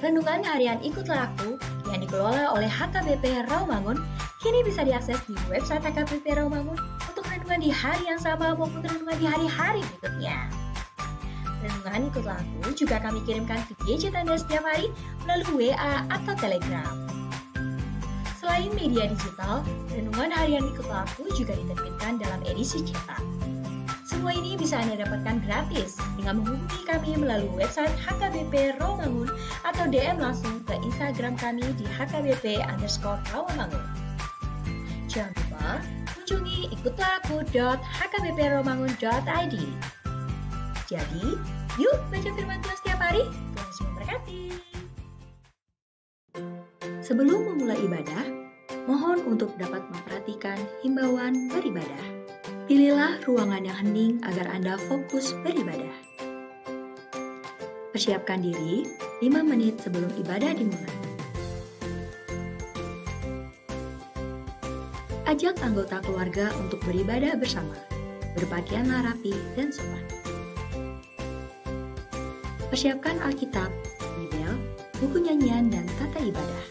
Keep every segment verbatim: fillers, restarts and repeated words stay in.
Renungan harian Ikutlah Aku yang dikelola oleh H K B P Rawamangun kini bisa diakses di website H K B P Rawamangun untuk renungan di hari yang sama maupun renungan di hari-hari berikutnya. Renungan Ikutlah Aku juga kami kirimkan ke gadget Anda setiap hari melalui W A atau Telegram. Selain media digital, renungan harian Ikutlah Aku juga diterbitkan dalam edisi cetak. Semua ini bisa Anda dapatkan gratis dengan menghubungi kami melalui website H K B P Rawamangun atau D M langsung ke Instagram kami di H K B P underscore Rawamangun. Jangan lupa kunjungi ikutlah aku dot H K B P rawamangun dot I D. Jadi, yuk baca firman Tuhan setiap hari. Tuhan Yesus memberkati. Sebelum memulai ibadah, mohon untuk dapat memperhatikan himbauan beribadah. Pilihlah ruangan yang hening agar Anda fokus beribadah. Persiapkan diri lima menit sebelum ibadah dimulai. Ajak anggota keluarga untuk beribadah bersama. Berpakaianlah rapi dan sopan. Persiapkan Alkitab, Bibel, buku nyanyian, dan tata ibadah.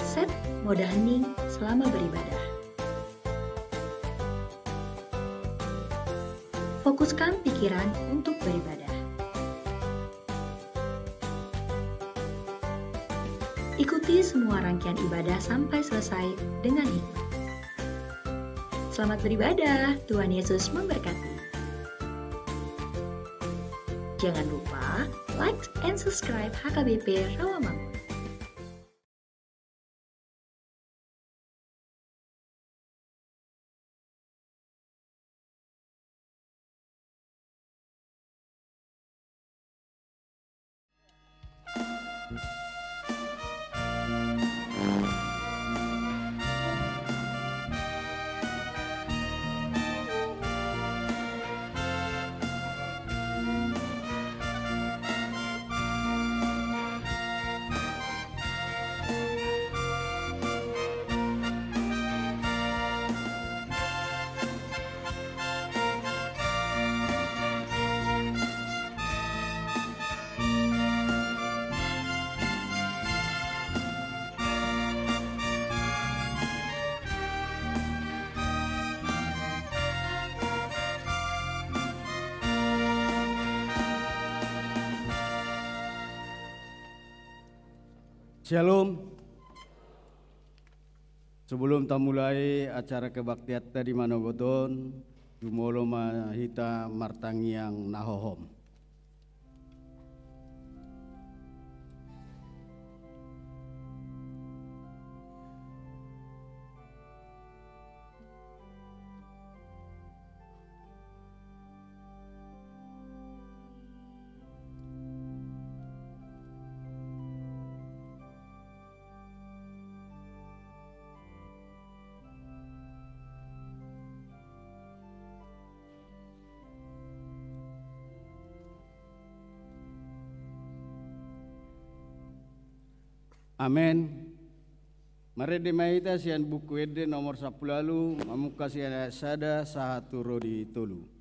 Set mode hening selama beribadah. Fokuskan pikiran untuk beribadah. Ikuti semua rangkaian ibadah sampai selesai dengan hikmat. Selamat beribadah, Tuhan Yesus memberkati. Jangan lupa like and subscribe H K B P Rawamangun. Shalom. Sebelum tamulai acara kebaktianta di manogot on, jumolo ma hita martangiang na hohom. Amen. Marende ma hita sian Buku Ende nomor sampulu ualu, mamungka sian ayat sada sahat tu ro di tolu.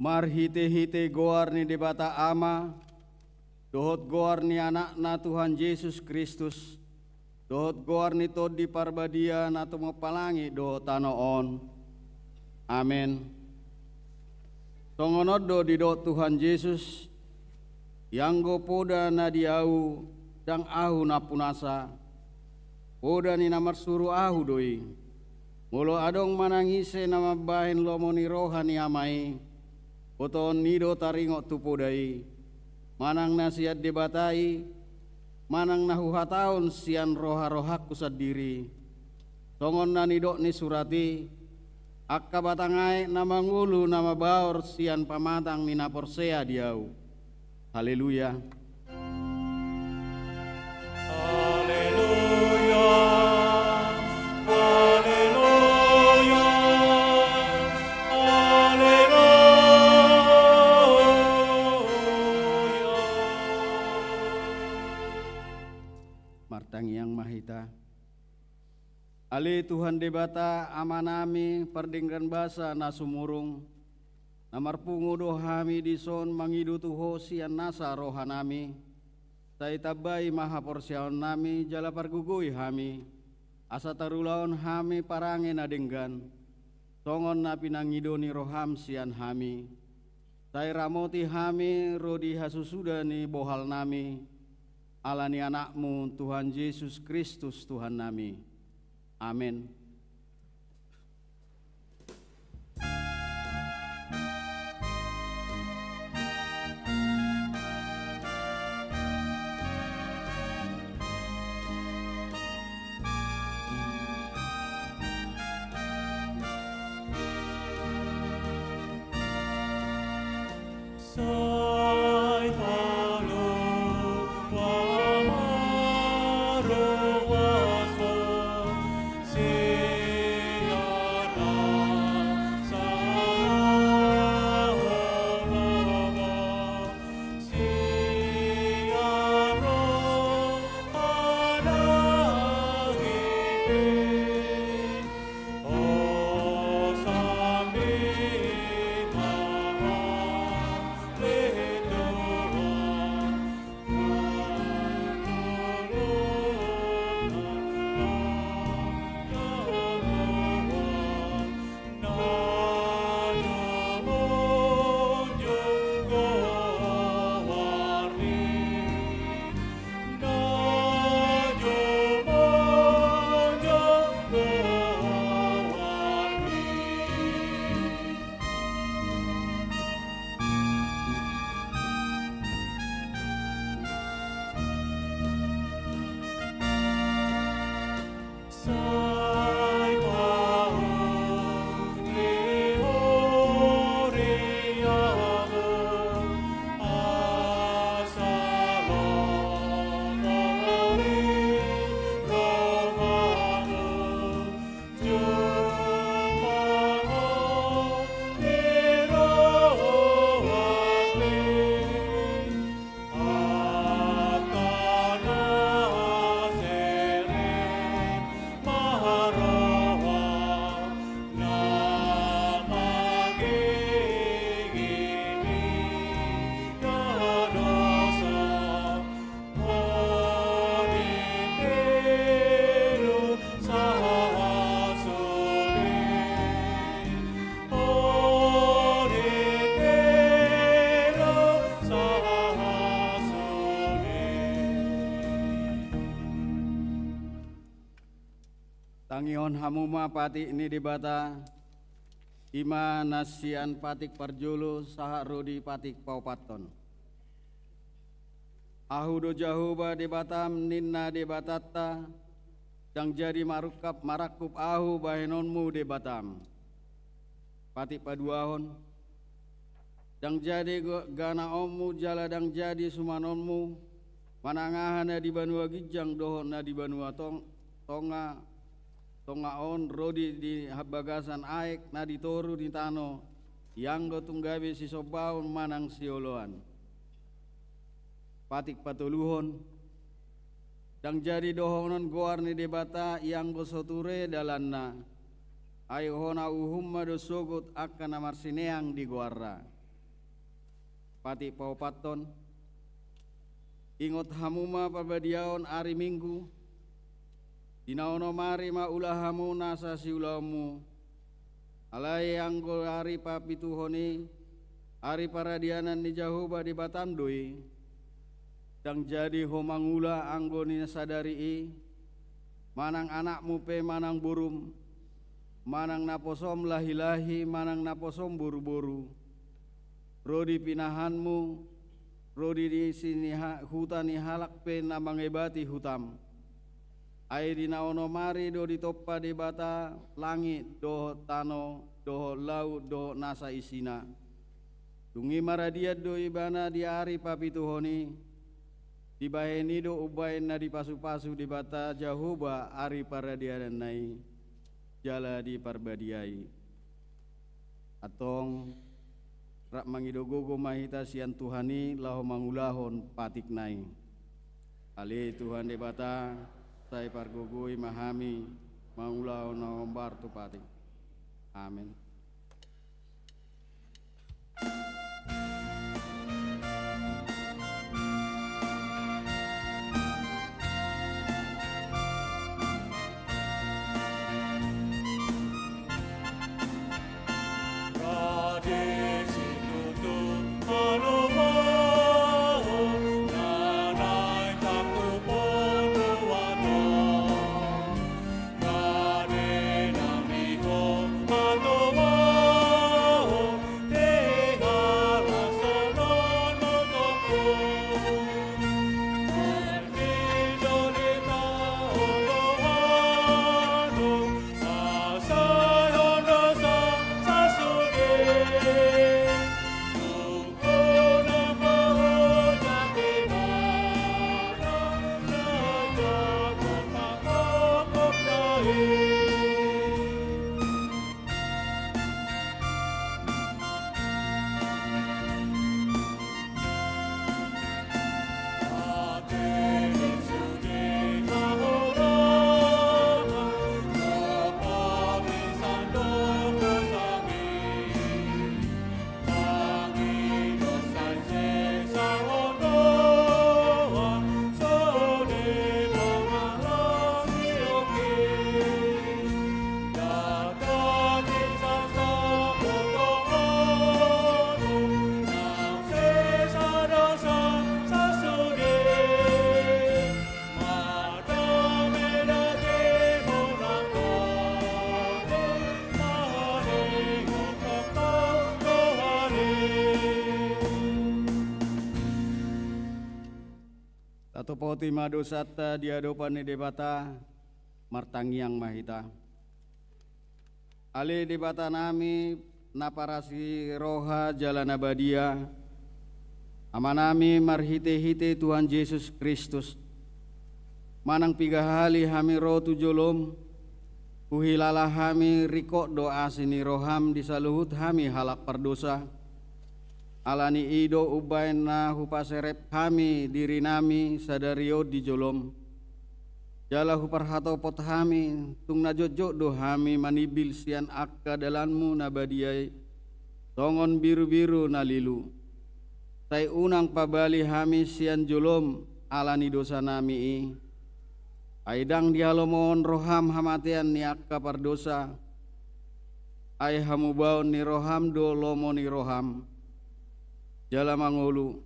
Marhite-hite goar ni Debata Ama, dohot goar ni Anakna Tuhan Jesus Kristus, dohot goar ni Tondi Parbadia na tumompa langit dohot tano on. Amen. Songon on do didok Tuhan Jesus: Ianggo poda na di Ahu, ndang Ahu nampunasa, poda ni na marsuru Ahu do i. Molo adong manang ise na mambahen lomo ni roha ni Ama i, botoon ni do taringot tu poda i, manang na sian Debata i, manang na huhatahon sian roha-rohangku sandiri. Songon na nidok ni surat i: Angka batang aek na mangolu na mabaor sian pamatang ni na porsea di Ahu. Haleluya. Haleluya, haleluya, haleluya. Martangiang ma hita. Ale Tuhan Debata, Amanami, Pardenggan Basa na sumurung, na marpungu do hami dison mangido tu Ho sian nasa rohanami. Sai tambai ma haporseaonnami jala pargogoi hami, asa tarulahon hami parange na denggan, songon na pinangido ni roham sian hami. Sai ramoti hami ro di hasusuda ni bohalnami, ala ni Anakmu Tuhan Jesus Kristus Tuhannami. Amen. Tangihon hamu ma patik ni Debata, i ma na sian patik parjolo sahat ro di patik paopathon. Ahu do Jahowa Debatam, ninna Debatanta, ndang jadi marungkap marangkup Ahu bahenonmu Debatam. Patik paduahon. Ndang jadi go-, ganaonmu jala ndang jadi sumanonmu, manang aha na di banua ginjang dohot na di banua tong-, tonga, tonga on ro di, di bagasan aek na di toru ni tano, ianggo tung gabe sisombaon manang sioloan. Patik patoluhon. Ndang jadi dohonon goar ni Debata ianggo so ture dalanna, ai hona uhumna do sogot angka na marsineang di goarna. Patik paopathon. Ingot hamu ma parbadiaon ari Minggu. Di na onom ari ma ula hamu nasa siulaonmu. Alai anggo ari papituhon i, ari paradianan ni Jahowa Debatam do i. Ndang jadi ho mangula anggo ni na sadari i, manang anakmu pe manang borum, manang naposom lahilahi manang naposom boruboru, ro di pinahanmu, ro di, di sini ha-, huta ni halak pe na mangebati hutam. Ai di na onom ari do ditompa Debata langit dohot tano dohot laut dohot nasa isina. Dung i maradian do ibana di ari papituhon i, dibahen i do umbahen na dipasupasu Debata Jahowa ari paradiananna i, jala diparbadiai. Antong, rap mangido gogo ma hita sian Tuhan i laho mangulahon patikna i. Ale Tuhan Debata, sai pargogoi ma hami mangulahon na hombar tu patik. Amen. Tatopoti ma dosanta di adopan ni Debata, martangiang ma hita. Ale Debata nami, na parasi roha jala na badia, Ama nami marhitehite Tuhan Jesus Kristus, manang piga hali hami ro tu jolom, huhilala hami ringkot do asi ni roham di saluhut hami halak pardosa. Ala ni i do umbahen na hupaserep hami diri nami sadari on di jolom. Jala huparhatopot hami, tung na jotjot do hami manimbil sian angka dalanmu na badia i, songon birubiru na lilu. Sai unang pabali hami sian jolom ala ni dosa nami i. Ai ndang dihalomohon roham hamatean ni angka pardosa, ai hamubaon ni roham do lomo ni roham. Jala mangolu,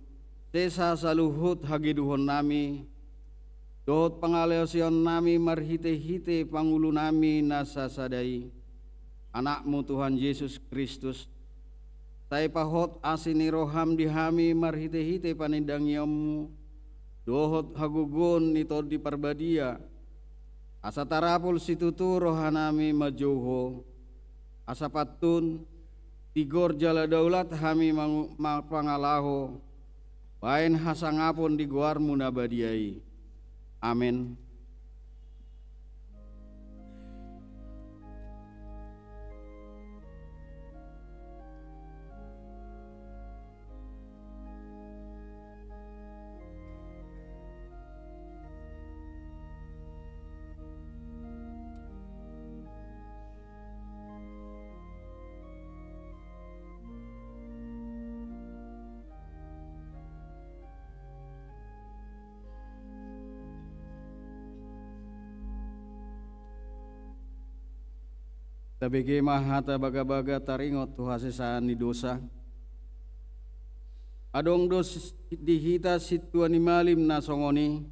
sesa saluhut hageduhon nami, dohot pangalaosion nami marhitehite pangulu nami na sasada i, Anakmu Tuhan Jesus Kristus. Sai pahot asi ni roham di hami marhitehite panindangionmu, dohot hagogoon ni Tondi Parbadia, asa tarapul situtu roha nami manjou ho, asa pantun, tigor jala daulat hami mangu-, ma-, mangalaho, baen hasangapon di goarmu na badia i. Amen. Tabege ma hata bagabaga taringot tu hasesaan ni dosa. Adong do s-, di hita sintua ni malim na songon i,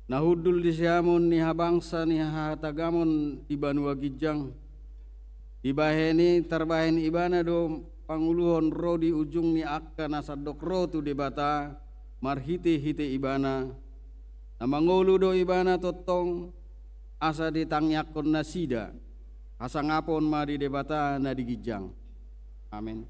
na hundul di siamun ni habangsa ni hahatagamon di banua ginjang. Dibahen i tarbahen ibana do panguluhon ro di ujung ni angka na sandok ro tu Debata marhitehite ibana. Na mangolu do ibana tongtong asa ditangiangkon nasida. Hasangapon ma di Debata na di ginjang. Amen.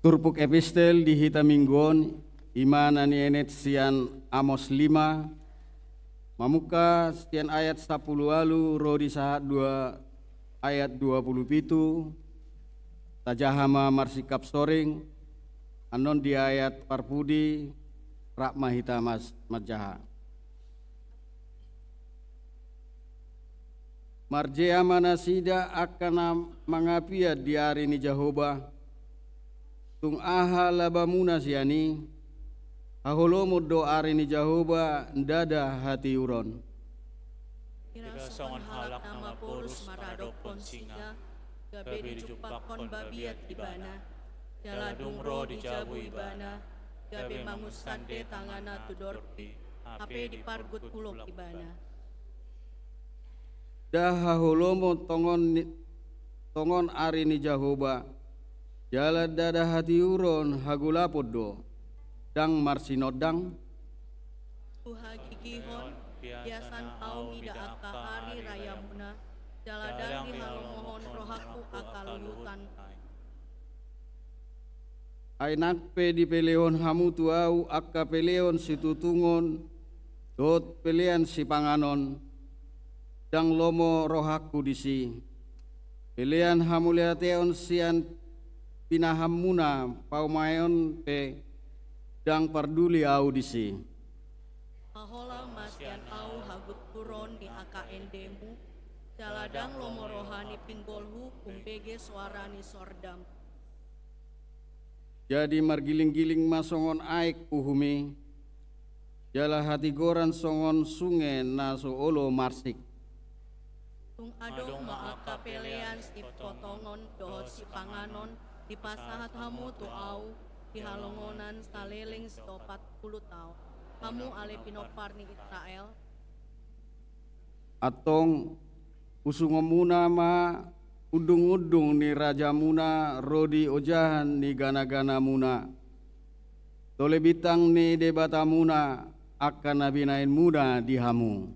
Turpuk epistel di hita minggu on, i ma na nienet sian Amos lima, mamungka sian ayat sampulu ualu ro di sahat dua ayat dua pulu pitu. Tajaha ma marsingkap soring, annon di ayat parpudi rap ma hita mas-, manjaha. Marjea ma nasida angka na mangapian di ari ni Jahowa. Tung aha labamuna sian i? Haholomon do ari ni Jahowa, ndada hatiuron. Ira songon halak na maporus maradophon singa, gabe dijumpakhon babiat ibana, jala dung ro di jabu ibana, gabe mangunsande tanganna tu dorpi, hape dipargut ulok ibana. Nda haholomon tongon ni-, tongon ari ni Jahowa, jala ndada hatiuron hagolapon do, ndang marsinondang. Huhagigihon, biasan ahu mida angka ari rayamuna, jala ndang dihalongohon rohangku angka luhutan. Ai nang pe dipelehon hamu tu ahu angka peleon situtungon, dohot pelean sipanganon, ndang lomo rohangku disi. Pelean hamauliateon sian pinahanmuna parumaeon pe, ndang parduli ahu disi. Haholang ma sian ahu hagunturon ni angka endemu, jala ndang lomo roha ni pinggolhu umbege soara ni sordam. Jadi margilinggiling ma songon aek uhum i, jala hatigoran songon sunge na so olo marsik. Tung adong ma angka pelean sipotongon dohot sipanganon dipasahat hamu tu ahu di halongonan saleleng siopat pulu taon, hamu ale pinompar ni Israel? Antong, usungonmuna ma undungundung ni rajamuna ro di ojahan ni ganaganamuna. Tole bintang ni debatamuna angka na binahenmuna di hamu.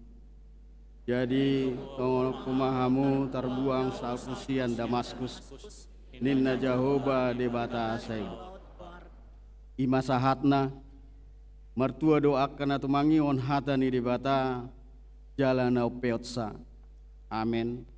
Jadi, tongon ma hamu tarbuang salpu sian Damaskus, ninna Jahowa Debata Sabaot. I ma sahatna. Martua do angka na tumangihon hata ni Debata jala na umpeopsa. Amen.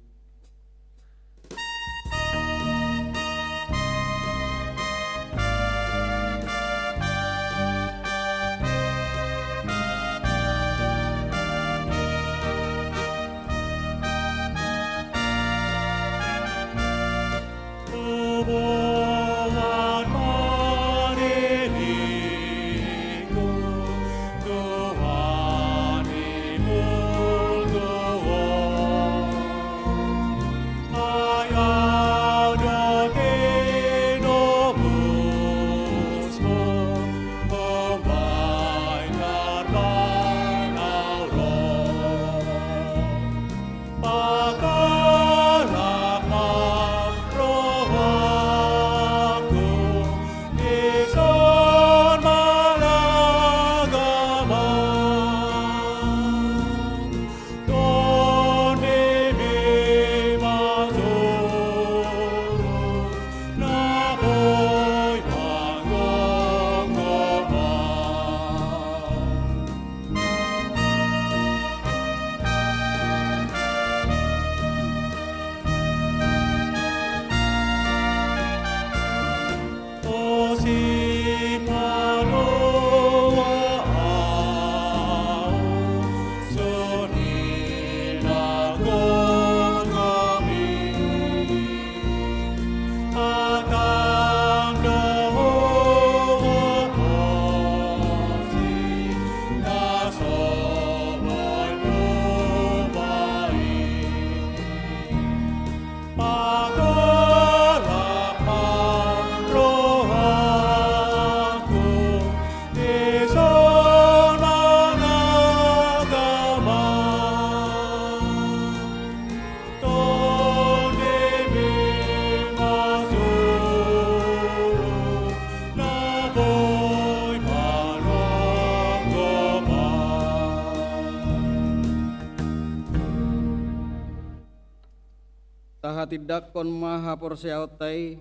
Tahatindangkon ma haporseaonta i,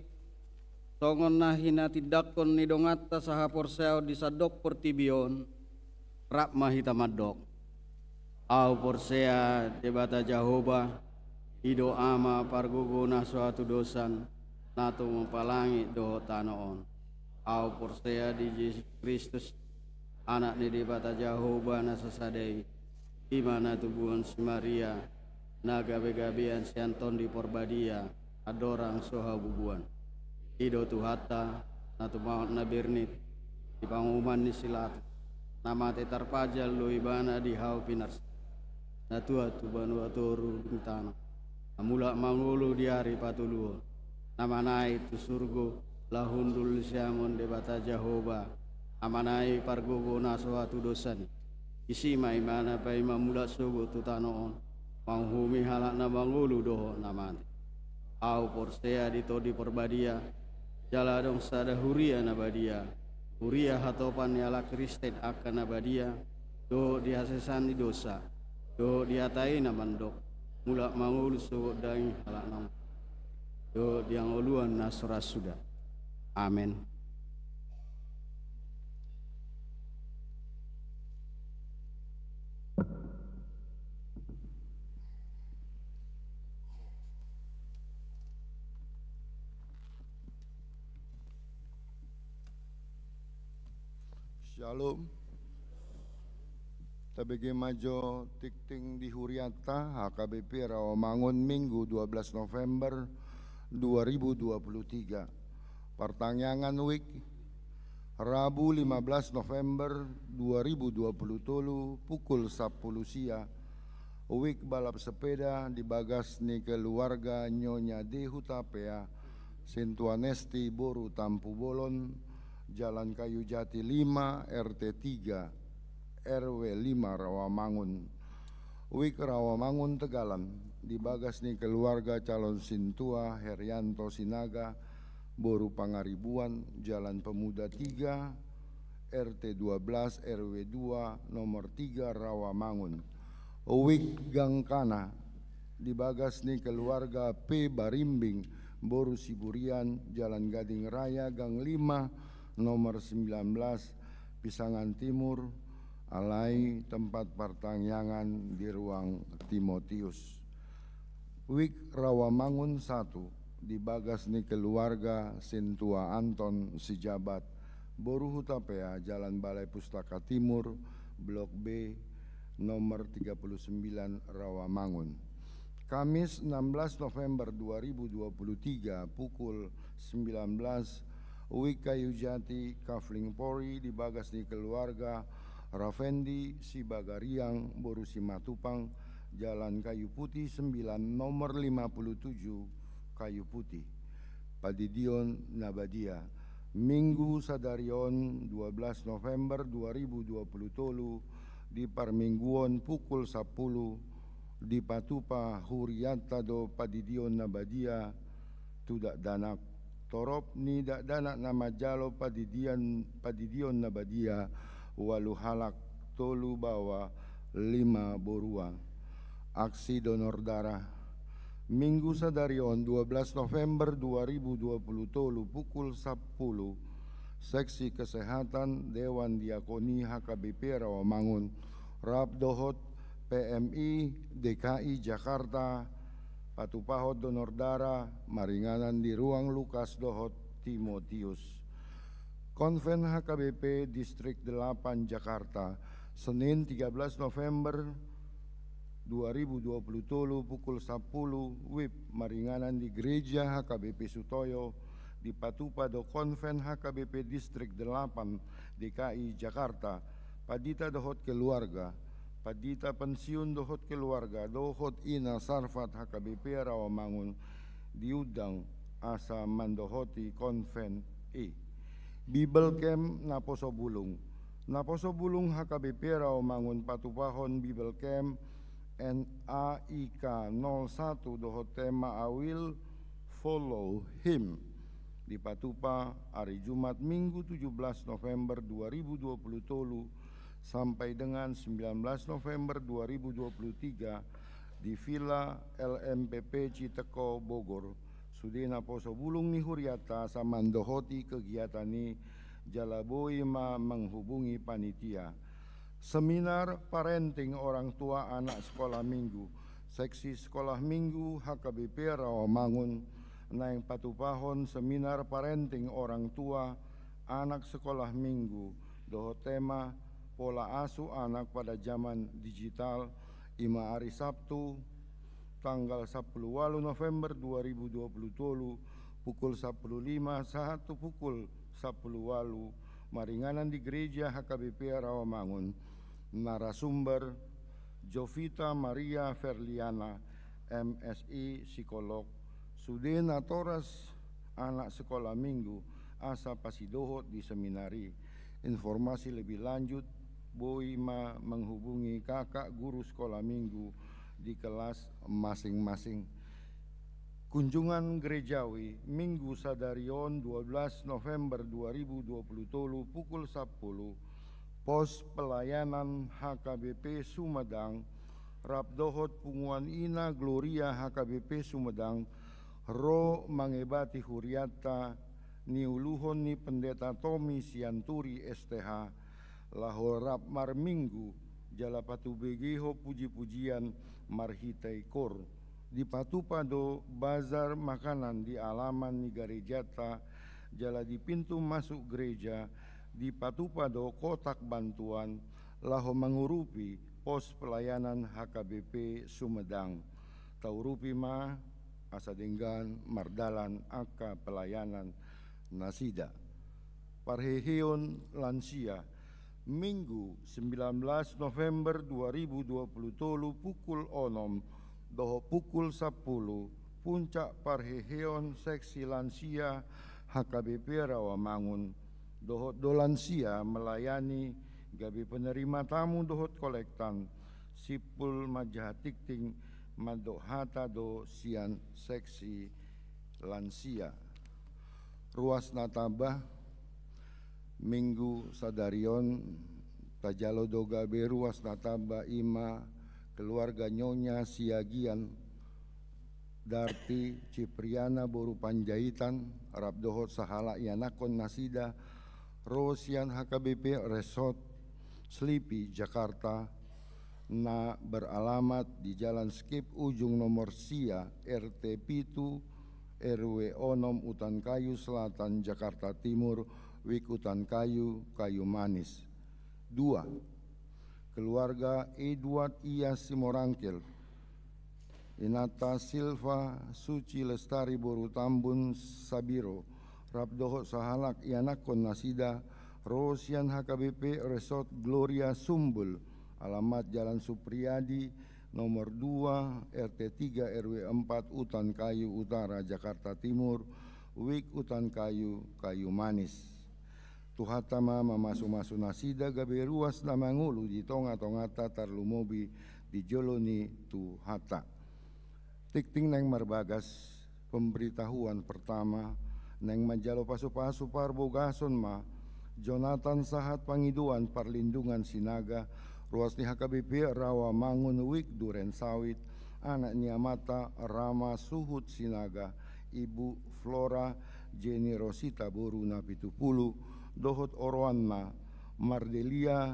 songon na hinatindangkon ni donganta sahaporseaon di sandok portibi on. Rap ma hita mandok. Ahu porsea Debata Jahowa, i do Ama pargogo na so hatudosan, na tumompa langit dohot tano on. Ahu porsea di Jesus Kristus, Anak ni Debata Jahowa na sasada i, i ma na tubuhon si Maria, na gabegabean sian Tondi Porbadia, andorang so habubuan. I do Tuhanta, na tumangihon na bernit, di panguhuman ni si Pilatus, na mate tarpajal do ibana di hau pinarsilang, na tuat tu banua toru ni tano, na mulak mangolu di ari patoluhon, na manaek tu surgo, laho hundul di siamun Debata Jahowa, Amana i pargogo na so hatudosan i. Disi ma ibana paima mulak sogot tu tano on, manguhumi halak na mangolu dohot na mate. Ahu porsea di Tondi Porbadia, jala adong sada huria na badia, huria hatopan ni halak Kristen angka na badia, dohot di hasesaan ni dosa, dohot di hata i na mandok, mulak mangolu sogot daging halak na mate, dohot di hangoluan na so ra suda. Amen. Syalom. Tabege ma jo tingting di hurianta, H K B P Rawamangun, Minggu dua belas November dua ribu dua puluh tiga. Partangiangan wijk, Rabu lima belas November dua ribu dua puluh tolu, pukul sampulu sia, wijk balap sepeda di bagas ni keluarga Nyonya D Hutapea, Sintua Nesti boru Tampubolon, Jalan Kayu Jati lima, R T tiga, R W lima Rawamangun. Wijk Rawamangun Tegalan, di bagas ni keluarga calon sintua Herianto Sinaga, boru Pangaribuan, Jalan Pemuda tiga, R T dua belas, R W dua, nomor tiga, Rawamangun. Wijk Gangkana, di bagas ni keluarga P Barimbing, boru Siburian, Jalan Gading Raya, Gang lima, nomor sembilan belas, Pisangan Timur, alai tempat partangiangan di ruang Timotius. Wijk Rawamangun satu, di bagas ni keluarga Sintua Anton Sijabat, boru Hutapea, Jalan Balai Pustaka Timur, Blok B, nomor tiga puluh sembilan, Rawamangun. Kamis, enam belas November dua ribu dua puluh tiga, pukul sembilan belas, Wijk Kayujati, Kafling Pori, di bagas ni keluarga Ravendi Sibagariang boru Simatupang, Jalan Kayu Putih sembilan, nomor lima puluh tujuh, Kayu Putih. Pandidion na badia. Minggu sadari on, dua belas November dua ribu dua puluh tolu, di parmingguon pukul sampulu, dipatupa hurianta do pandidion na badia tu dakdanak. Torop ni dakdanak na manjalo pandidion, pandidion na badia, ualu halak, tolu baoa, lima borua. Aksi donor darah. Minggu sadari on, dua belas November dua ribu dua puluh tolu, pukul sampulu, Seksi Kesehatan Dewan Diakoni H K B P Rawamangun, rap dohot P M I D K I Jakarta, patupahon donor darah maringanan di ruang Lukas dohot Timotius. Konven H K B P Distrik delapan Jakarta, Senin tiga belas November dua ribu dua puluh tolu, pukul sampulu, wib, maringanan di Gereja H K B P Sutoyo, dipatupa do Konven H K B P Distrik delapan D K I Jakarta, pandita dohot keluarga, pandita pensiun dohot keluarga, dohot Ina Sarfat H K B P Rawamangun diundang asa mandohoti konven i. Bible Camp Naposo Bulung. Naposo Bulung H K B P Rawamangun patupahon Bible Camp N A I K nol satu dohot tema I Will Follow Him. Dipatupa ari Jumat, Minggu tujuh belas November dua ribu dua puluh tolu sampai dengan sembilan belas November dua ribu dua puluh tiga di Villa L M P P Citeko, Bogor. Sude naposo bulung ni hurianta asa mandohoti kegiatan i jala boi ma menghubungi panitia. Seminar parenting orang tua anak sekolah minggu. Seksi Sekolah Minggu H K B P Rawamangun naeng patupahon seminar parenting orang tua anak sekolah minggu dohot tema pola asuh anak pada zaman digital, i ma ari Sabtu, tanggal sampulu ualu November dua ribu dua puluh tolu, pukul sampulu lima sahat tu pukul sampulu ualu, maringanan di Gereja H K B P Rawamangun. Narasumber, Jovita Maria Ferliana, M Si, psikolog, sude natoras anak sekolah minggu asa pasidohot di seminar i. Informasi lebih lanjut boi ma menghubungi kakak guru sekolah minggu di kelas masing-masing. Kunjungan gerejawi, Minggu sadari on, dua belas November dua ribu dua puluh tolu, pukul sampulu, pos pelayanan H K B P Sumedang, rap dohot punguan ina Gloria H K B P Sumedang, ro mangebati hurianta, niuluhon ni Pendeta Tommy Sianturi S T H, laho rap marminggu, jala patubegehon puji-pujian marhite kor. Dipatupa do bazar makanan di alaman ni garejanta, jala di pintu masuk gereja, dipatupa do kotak bantuan, laho mangurupi pos pelayanan H K B P Sumedang. Taurupi ma, asa denggan mardalan angka pelayanan nasida. Parheheon lansia, Minggu sembilan belas November dua ribu dua puluh tolu, pukul onom dohot pukul sampulu, puncak parheheon seksi lansia H K B P Rawamangun, dohot do lansia melayani gabe penerima tamu dohot kolektan, simpul manjaha tingting mandok hata do sian seksi lansia. Ruas na tamba, Minggu sadari on, tajalo do gabe ruas na tamba, i ma keluarga Nyonya Siagian Darti Cipriana boru Panjaitan, rap dohot sahalak ianakhon nasida, Ro sian H K B P Resort Slipi, Jakarta, na beralamat di Jalan Skip Ujung nomor sia, R T pitu, R W onom, Utan Kayu Selatan, Jakarta Timur, Wik Utan Kayu, Kayu Manis. Dua, keluarga Edward Iyas Simorangkir, inanta Silva Suci Lestari boru Tambun Sabiro, rap dohot sahalak ianakhon nasida, ro sian H K B P Resort Gloria Sumbul, alamat Jalan Supriyadi, nomor dua, R T tiga, R W empat, Utan Kayu Utara, Jakarta Timur, Wik Utan Kayu, Kayu Manis. Tuhanta ma mamasumasu nasida gabe ruas na mangolu di tongatonganta, tarlumobi di jolo ni Tuhanta. Tingting naeng marbagas pemberitahuan pertama, naeng manjalo pasupasu parbogason ma Jonatan Sahat Pangidoan Parlindungan Sinaga, ruas ni H K B P Rawamangun, Wik Duren Sawit, anak ni amanta Rama Suhut Sinaga, ibu Flora Jenny Rosita boru Napitupulu, dohot oroanna Mardelia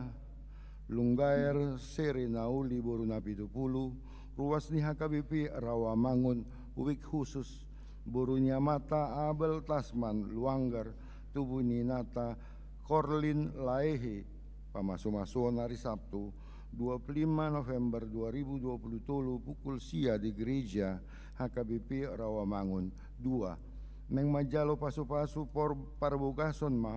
Lunggaer Sere Nauli boru Napitupulu, ruas ni H K B P Rawamangun, Wik Husus, boru ni amanta Abel Tasman Luanggar, tubu ni inanta Korlin Laehe. Pamasumasuon ari Sabtu, dua puluh lima November dua ribu dua puluh tolu, pukul sia di Gereja H K B P Rawamangun. Dua, naeng manjalo pasupasu por-, parbogason ma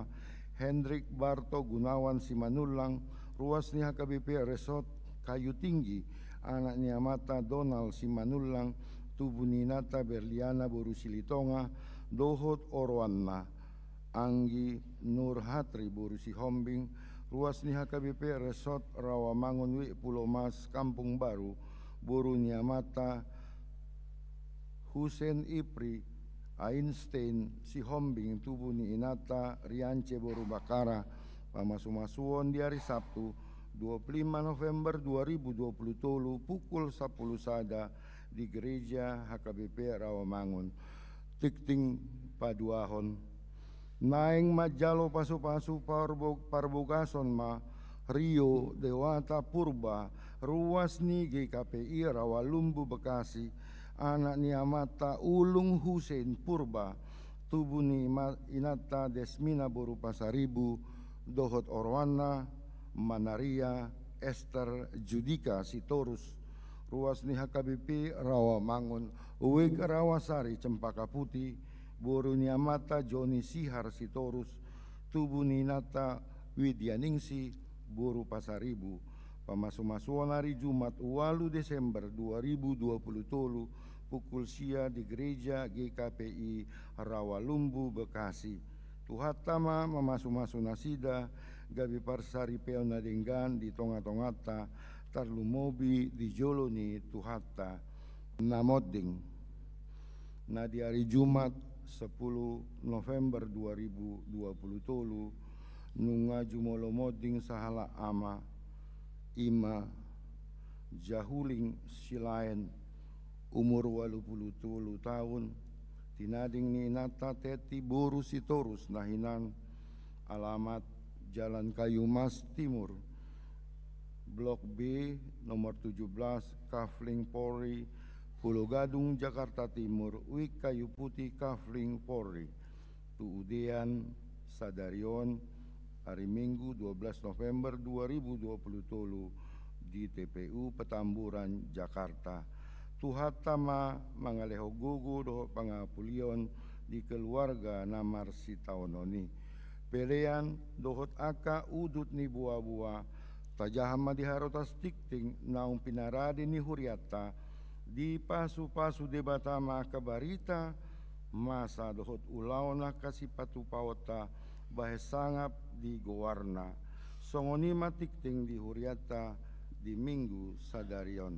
Hendrik Barto Gunawan Simanullang, ruas ni H K B P Resort Kayu Tinggi, anak ni amanta Donald Simanullang, tubu ni inanta Berliana boru Silitonga, dohot oroanna Anggi Nurhatri boru Sihombing, ruas ni H K B P Resort Rawamangun, Wik Pulomas, Kampung Baru, boru ni amanta Husein Ipri Ainstein Sihombing, tubu ni inanta Riance boru Bakara. Pamasumasuon di ari Sabtu, dua puluh lima November dua ribu dua puluh tolu, pukul sampulu sada, di Gereja H K B P Rawamangun. Tingting paduahon, naeng manjalo pasupasu parbo-, parbogason ma Rio Dewata Purba, ruas ni G K P I Rawalumbu Bekasi, anak ni amanta Ulung Husein Purba, tubu ni ima-, inanta Desmina boru Pasaribu, dohot oroanna Manaria Ester Judika Sitorus, ruas ni H K B P Rawamangun, Wik Rawasari Cempaka Putih, boru ni amanta Joni Sihar Sitorus, tubu ni inanta Widianingsih boru Pasaribu. Pamasumasuon ari Jumat, ualu Desember dua ribu dua puluh tolu, pukul sia di Gereja G K P I Rawalumbu Bekasi. Tuhanta ma mamasumasu nasida gabe parsaripeon na denggan di tongatonganta, tarlumobi di jolo ni Tuhanta. Na monding, na di ari Jumat, sampulu November dua ribu dua puluh tolu, nunga jumolo monding sahalak ama, i ma Jahuling Silaen, umur ualu pulu tolu taon, tinading ni inanta Teti boru Sitorus na hinan, alamat Jalan Kayu Mas Timur, Blok B, nomor tujuh belas, Kafling Polri, Pulo Gadung, Jakarta Timur, Wik Kayu Putih, Kafling Polri. Tu udean sadari on, ari Minggu, dua belas November dua ribu dua puluh tolu, di T P U Petamburan, Jakarta. Tuhanta ma mangalehon gogo dohot pangapulion di keluarga na marsitaonon i. Pelean dohot angka udut ni boaboa, tajaha ma di harotas tingting naung pinarade ni hurianta, dipasupasu Debata ma angka barita, masa dohot ulaon angka sipatupaonta, bahen sangap di goarna. Songon i ma tingting di hurianta di Minggu sadari on.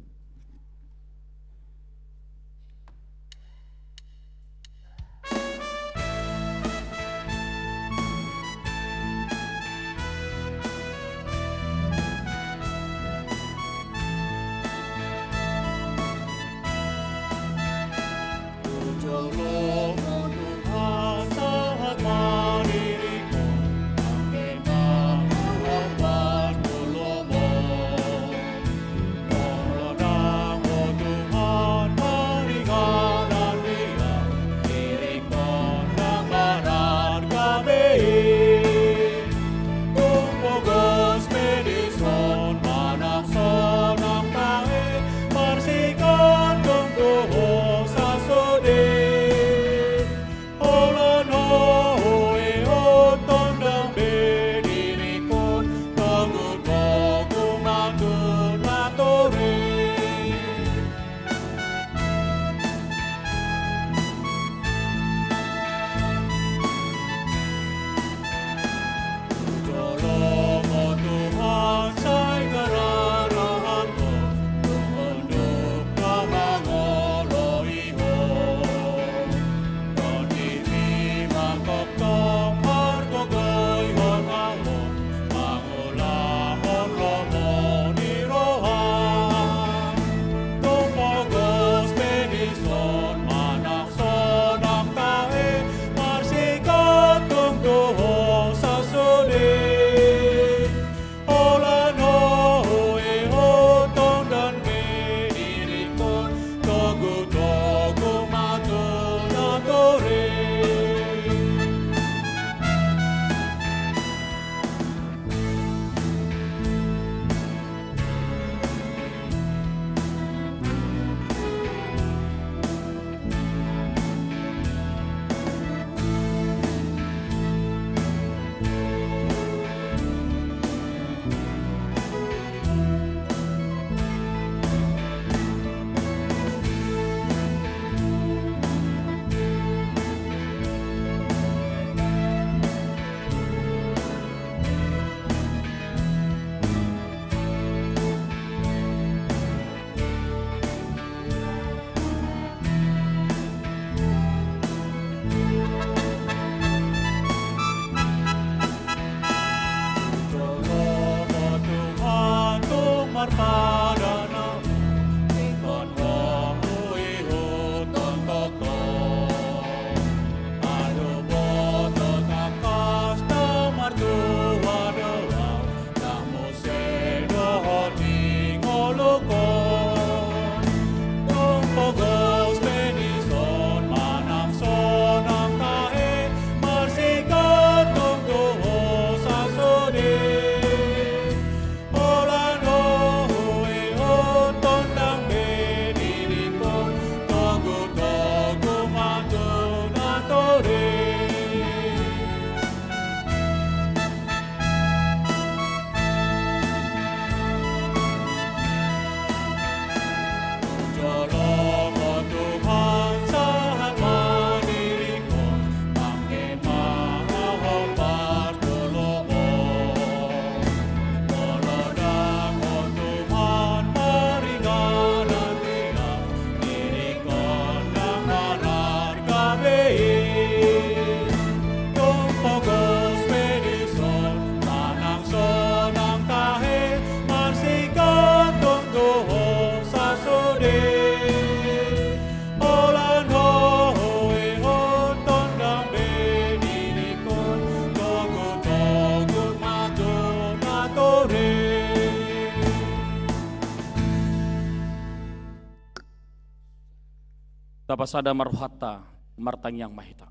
Tapasada ma rohanta, martangiang ma hita.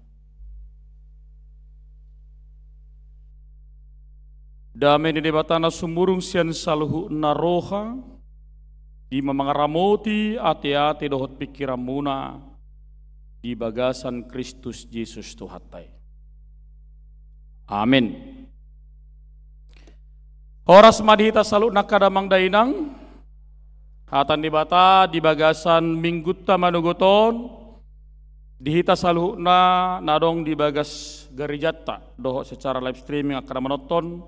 Dame ni Debata na sumurung sian saluhutna roha, i ma mangaramoti ateate dohot pingkiranmuna di bagasan Kristus Jesus Tuhanta i. Amen. Horas ma di hita saluhutna angka damang dainang. Hata ni Debata di bagasan minggunta manogot on, di hita saluhutna na adong di bagas garejanta dohot secara live streaming angka na manonton,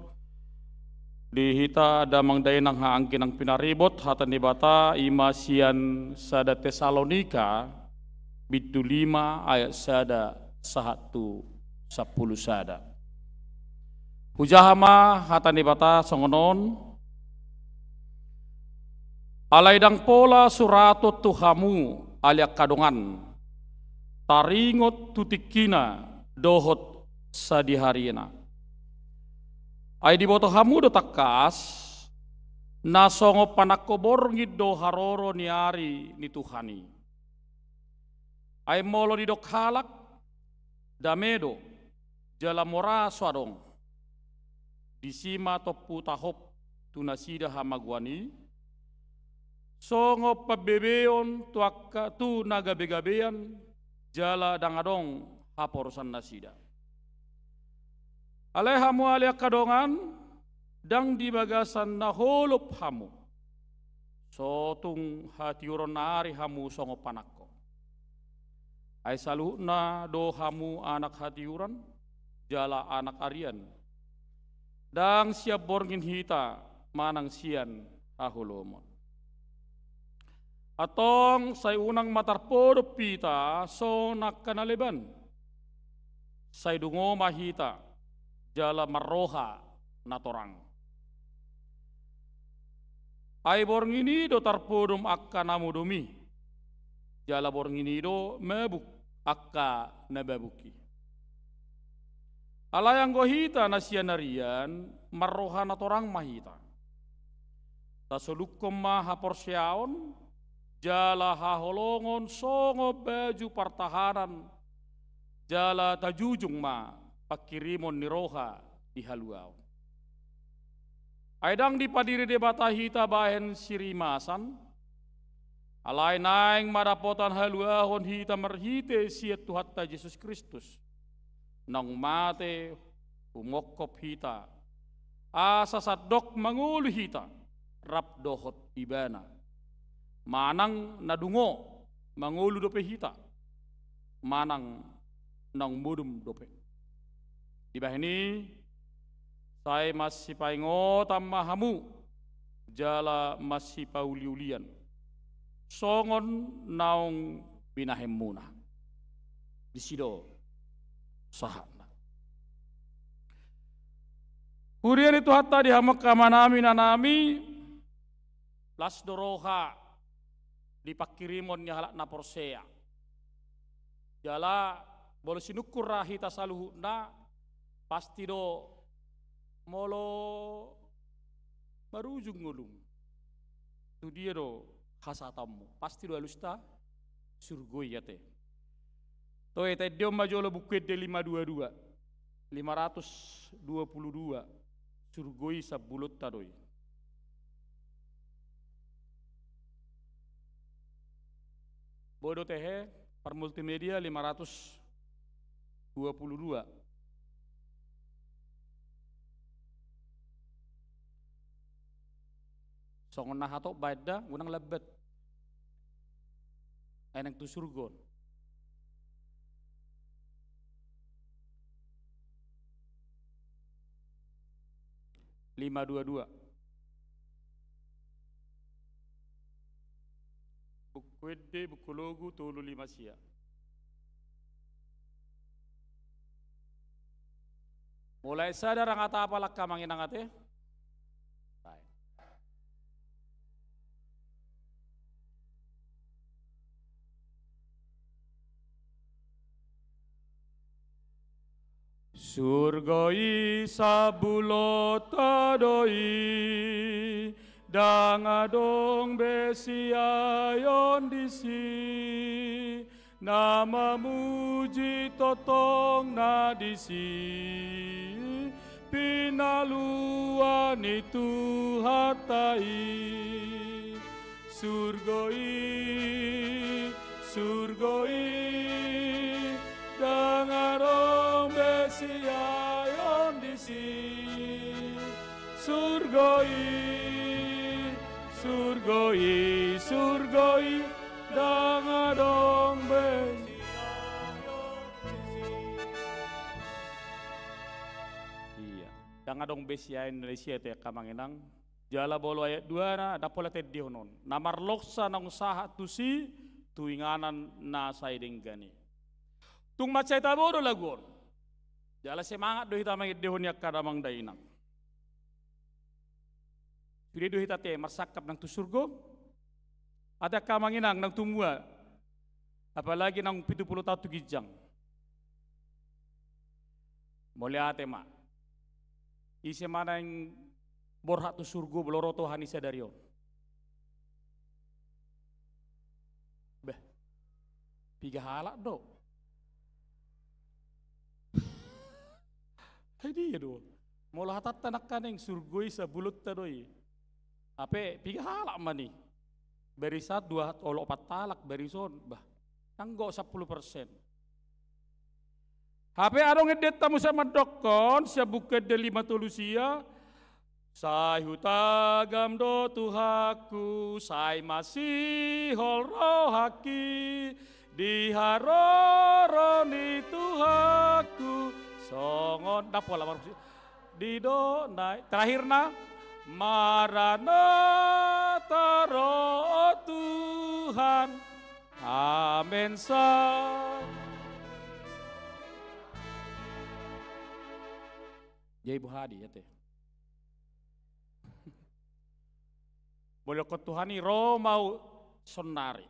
di hita damang dainang haanggi nang pinaribot, hata ni Debata i ma sian sada Tesalonika, bindu lima ayat sada sahat tu sampulu sada. Hujaha ma hata ni Debata songon on: Alai ndang pola surathon tu hamu, ale angka dongan, taringot tu tingkina dohot sadihariana. Ai diboto hamu do tangkas, na songon panangko borngin do haroro ni ari ni Tuhan i. Ai molo didok halak, dame do, jala mora so adong, disi ma tompu tahop tu nasida hamagoan i, songon pambebeon tu angka, tu na gabegabean, jala ndang adong haporusannasida. Alai hamu ale angka dongan, ndang di bagasan na holop hamu. So tung hatiuron nari hamu songon panangko. Ai saluhutna do hamu anak hatiuran, jala anak arian. Ndang sian borngin hita, manang sian haholomon. Antong sai unang ma tarpodom hita songon angka na leban. Sai dungo ma hita, jala marroha na torang. Ai borngin i do tarpodom angka na modom i, jala borngin i do mabuk angka na mabuk i. Alai anggo hita na sian arian, marroha na torang ma hita. Tasolukkon ma haporseaon, jala haholongon songon baju partahanan, jala tajujung ma pangkirimon ni roha di haluaon. Ai ndang dipadiri Debata hita bahen sirimasan, alai naeng ma dapotan haluaon hita marhite sian Tuhanta Jesus Kristus. Naung mate humongkop hita, asa sandok mangolu hita rap dohot Ibana. Manang na dungo mangolu dope hita, manang naung modom dope. Dibahen i, sai masipaingotan ma hamu, jala masipauliulian, songon naung binahenmuna. Disi do sahatna. Huria ni Tuhanta di hamu angka amanami, inanami, las do roha di pangkirimon ni halak na porsea. Jala molo sinungkun ra hita saluhutna, pasti do molo marujung ngolum, tu dia do hasahatonmu? Pasti do alusta surgo i ate. Toe, taendehon ma jolo Buku Ende lima dua dua, lima ratus dua puluh dua, surgo i sambulonta do i. Boi do tehe, par multimedia lima ratus dua puluh dua. Songon na hatop baen da, unang lambat. Ai naeng tu surgo on. Lima dua dua. Buku Ende, Buku Logu, tolu lima sia. Mulai sada rangata apa lakka manginang ate? Baik. Surgo i sambulonta do i, ndang adong be siaeon disi. Na mamuji tongtong na disi, pinaluan ni Tuhanta i. Surgo i, surgo i, ndang adong be siaeon disi. Surgo i, surgo i, surgo i, ndang adong be. Iya. Ndang adong be siaeon na disi, ate angka amang inang. Jala molo ayat dua na, ndang pola taendehon on. Na marloksa naung sahat tusi, tu inganan na sai denggan i. Tung mansai tabo do lagu on. Jala semangat do hita mangendehon i angka damang dainang. Sude do hita ate marsangkap nang tu surgo. Ate angka amang inang nang tu mua. Apalagi naung pitu pulu taon tu ginjang. Mauliate ma. Ise ma naeng borhat tu surgo molo ro Tuhan i sadari on? Bah. Piga halak do? Hai dia do. Molo hatanta nangkaning surgo i sabulutta do i. Hape piga halak ma ni? Barisan dua, olo, opat halak barison. Bah. Anggo sampulu persen. Hape adong endenta muse mandokkon, sian Buku Ende lima tolu sia, sai hutagam do Tuhanku, sai masihol rohangki, di haroro ni Tuhanku, songon, ndang pola mar-, di do, na, terakhirna, Maranatha ro Tuhan. Amen, sa. Jadi buhadi, ate. Molo didokkon Tuhan i ro ma au sonari.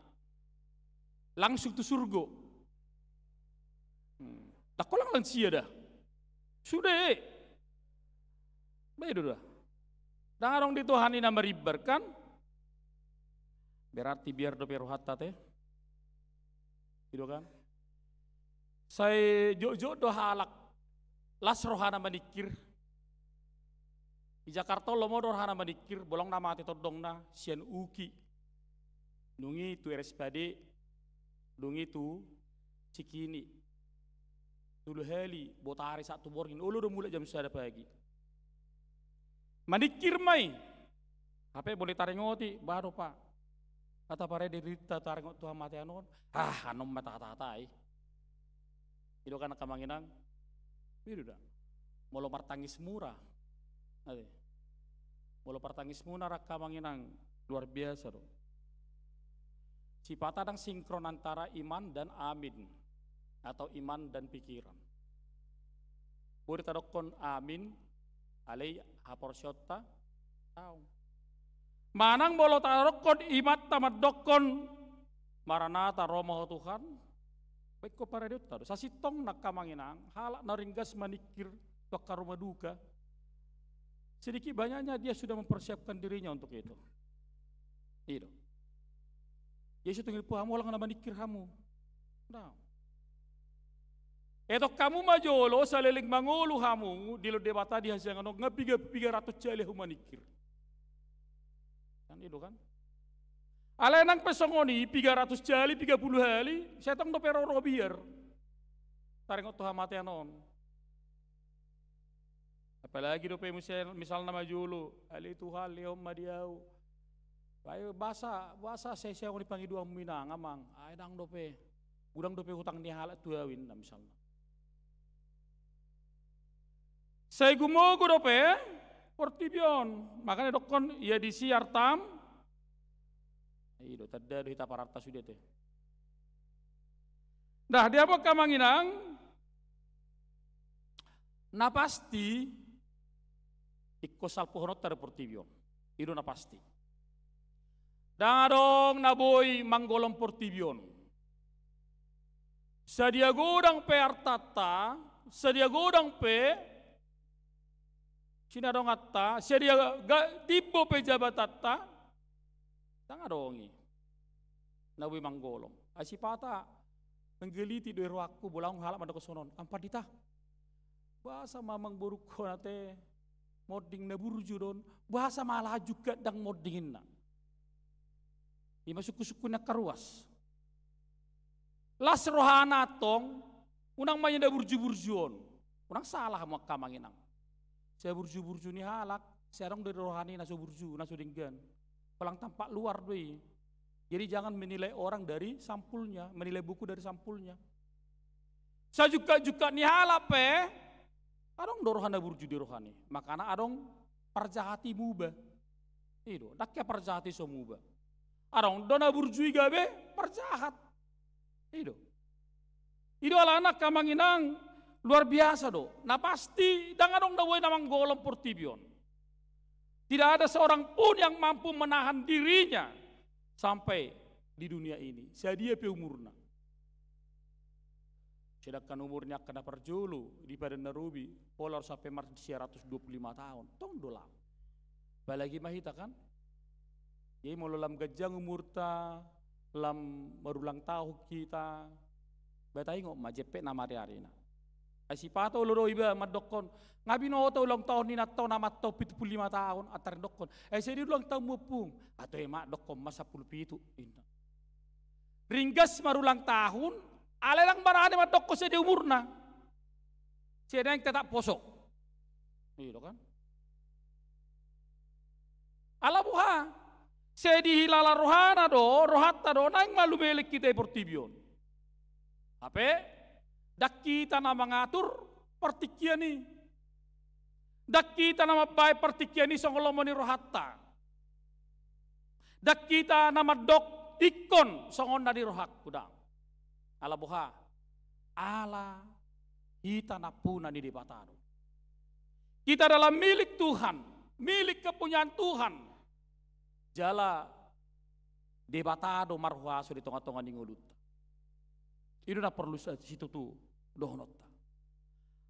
Langsung tu surgo. Hmm. Ndang holan lansia da. Sude. Bah, i do da. Ndang adong di Tuhan i na marimbar kan. Berarti biar dope rohanta ate. I do kan. Sai jotjot do halak las rohana maningkir. Di Jakarta on lomo do rohana maningkir, bolong na mate tondongna sian Uki. Dung i tu R S P A D, dung i tu Cikini. Tolu hali botari sahat tu borngin, olo do mulak jam sada pagi. Maningkir ma i. Hape molo taringoti, bah do pa. Hata parade dirinta taringot tu hamatean on. Ah, anon ma hata-hata i. I do kan angka amang inang. I do da. Molo martangis mura. Ate. Molo martangis mura angka amang inang, luar biasa do. Sipata ndang sinkron antara iman dan amin atau iman dan pikiran. Boi do tadokkon amin, alai haporseaonta, daong. Manang molo tadokkon imanta mandokkon Maranatha, ro ma ho Tuhan, baen ho paradeonta do. Sasintongna angka amang inang, halak na ringgas maningkir tu angka rumah duka, sedikit banyaknya dia sudah mempersiapkan dirinya untuk itu. I do. Jadi so tung i pu hamu holan na maningkir hamu. Nah. Etong hamu ma jolo saleleng mangolu hamu dilehon Debata di hasiangan on, nga piga, piga ratus jali hamu maningkir. Kan i do kan? Alai nang pe songon i, piga ratus jali, piga pulu hali, sai tong dope ro roha biar taringot tu hamatean on. Apalagi dope muse, misalna ma jolo, ale Tuhan, lehon ma di ahu. Ai boasa, boasa sai songon i pangidoanmu inang amang, ai ndang dope. Godang dope hutang ni halak tu ahu inna misalna. Sai gumogo dope portibi on. Makana didokkon, ia disi artam. I do, tanda do hita pararta sude ate. Nah, di hamu angka amang inang, na pasti ingkon salpuhononta do portibi on. I do na pasti. Ndang adong na boi manggolom portibi on. Sadia godang pe artanta, sadia godang pe sinadonganta, sadia ga-, timbo pe jabatanta, ndang adong i na boi manggolom. Ai sipata Manggaliti do i rohangku, bolang halak mandok songon on. Amang pandita, boasa ma amang borungkon ate monding na burju do on, boasa ma ala jungkat ndang monding inna. I ma sungkun-sungkun ni angka ruas. Las rohana antong, unang ma ia na burju-burju on. Unang salah hamu angka amang inang. Sai burju-burju ni halak, sai adong do di rohana i na so burju, na so denggan. Holan tampak luar do i. Jadi jangan menilai orang dari sampulnya, menilai buku dari sampulnya. Sajungkat-jungkat ni halak pe, adong do roha na burju di rohana i. Makana adong parjahat i muba. I do, ndang hea parjahat i so muba. Adong do na burju i gabe parjahat. I do. I do alana angka amang inang, luar biasa do. Na pasti ndang adong na boi na manggolom portibi on. Tidak ada seorang pun yang mampu menahan dirinya sampai di dunia ini. Sadia pe umurna. Sedangkan umur ni angka na parjolo di Padan na Robi, pola ro sampe marsia ratus dua pulu lima taon. Tong do lam. Apalagi ma hita kan. Jadi molo lam ganjang umurta, lam marulang tahun hita, ba taingot ma jempek na mari-arina. Ai sipata olo do iba mandokkon, nga binoto ulang tahun ni nantau na mantau pitu pulu lima taon, antar dokkon. Ai sai di ulang tahun mu ompung, atau emak dokkon ma sampulu pitu, inna. Ringgas marulang tahun, alai ndang barani mandokkon sai di umurna. Sai naeng tetap poso. I do kan. Ala boha, sai dihilala rohana do, rohanta do, naeng ma lumelek hita i portibi on. Hape, ndang hita na mangatur partingkian i. Ndang hita na mambaen partingkian i songon lomo ni rohanta. Ndang hita na mandok ingkon songon na di rohangku, ndang. Ala boha, ala hita nampuna ni Debata do. Kita adalah milik Tuhan, milik kepunyaan Tuhan. Jala Debata do marhuaso di tonga-tonga ni ngolunta. I do na porlu sa-, situtu dohononta.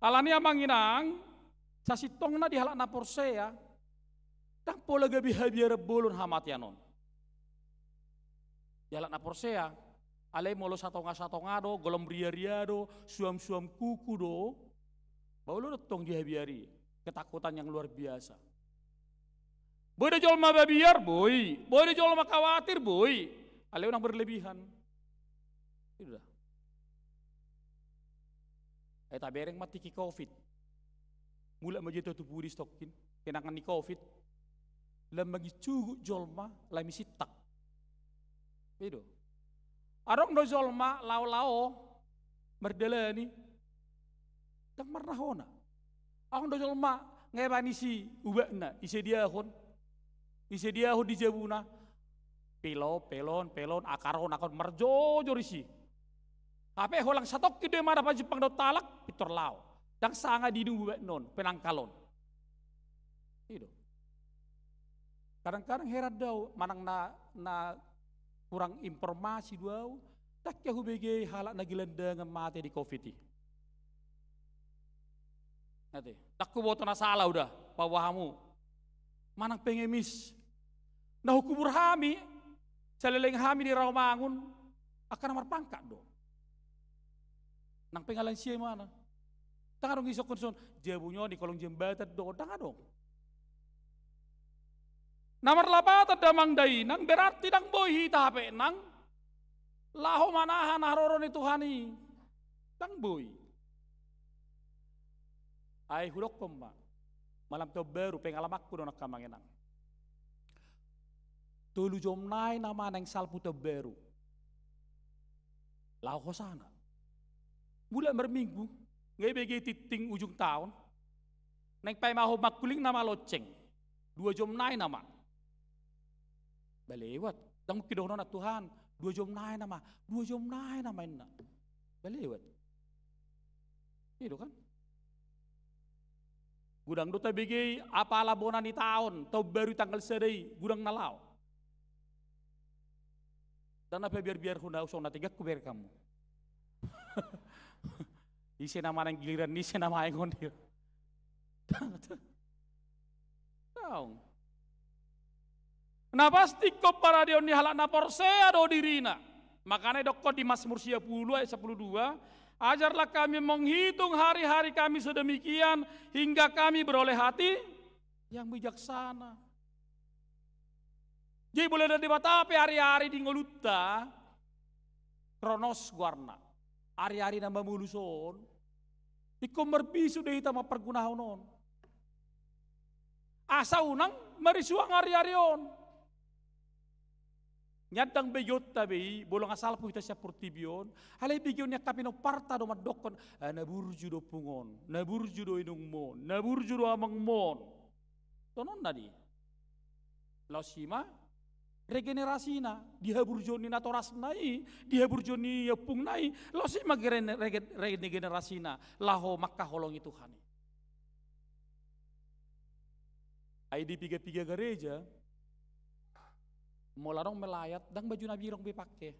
Alani amang inang, sasintongna di halak na porsea, ndang pola gabe habiaran bolon hamatean on. Di halak na porsea, alai molo satonga-satonga do, golom ria-ria do, suam-suam kuku do, ba olo do tong dihabiari, ketakutan yang luar biasa. Boi do jolma babiar, boi. Boi do jolma khawatir, boi. Alai unang berlebihan. I do da. Ai tabereng ma tingki covid. Mulak ma jolo tu Pudi Stokkin. Kenangan ni covid. Lam mangicugut jolma, lam i sintak. I do. Adong do jolma lao-lao mardalani. Ndang marnahona. Adong do jolma nga eban isi ubatna, isediahon. Isediahon di jabuna. Pelon, pelon, pelon, akaron, akaron, marjojor isi. Hape holan satongkin do i ma na pajumpang dohot halak, pintor lao. Ndang sanga di ubatna on, penangkal on. I do. Kadang-kadang heran do au, manang na, na kurang informasi do au, ndang hea hubege halak na gelandangan mate di covid i. Ate, ndang huboto na sala uda, paboa hamu. Manang pengemis. Na hukubur hami, saleleng hami di Rawamangun, angka na marpangkat do. Nang pengalansia imana. Ndang adong isungkun songon, jabu on di kolong jembatan do, ndang adong. Na marlapatan damang dainang, berarti ndang boi hita hape nang laho manahan haroro ni Tuhan i. Ndang boi. Ai hudokkon ma. Malam taon baru, pengalamanku do nangkin amang inang. Tolu jom nai nama naeng salpu taon baru. Laho hosana. Mulak marminggu, nga ibege tingting ujung taon. Naeng paimahon mangkuling nama lonceng. Dua jom nai nama. Ba lewat. Ndang mungkin dohonon Tuhan. Dua jom nai nama. Dua jom nai nama inna. Ba lewat. I do kan? Godang do tabege apala bona ni taon, taon baru tanggal sada i, godang na laho. Ndang na pabiar-biarhon au songon na tegang hubereng hamu. Ise nama naeng giliran ni ise nama naeng on dia. Ndang. Na pasti ingkon paradeon ni halak na porsea do dirina. Makana didokkon di Mazmur sia pulu ayat sampulu dua, "Ajarlah kami menghitung hari-hari kami sedemikian hingga kami beroleh hati yang bijaksana." Jadi molo na Debata pe ari-ari di ngolunta, kronos goarna. Ari-ari na mamolus on, ingkon marbisuk do hita mampargunahon on. Asa unang marisuang ari-ari on. Ndang begeonta be i, molo nga salpu hita sian portibi on, alai begeon ni angka pinomparta do mandokkon, "Ah, na burju do ompung on, na burju do inongmu on, na burju do amangmu on." Songon on na di. Laos i ma regenerasina, di haburjuon ni natorasna i, di haburjuon ni ompungna i, laos i ma gere-, rege-, regenerasina, laho mangkaholongi Tuhan i. Ai di piga-piga gareja, molo adong melayat, ndang baju na birong be ipangke,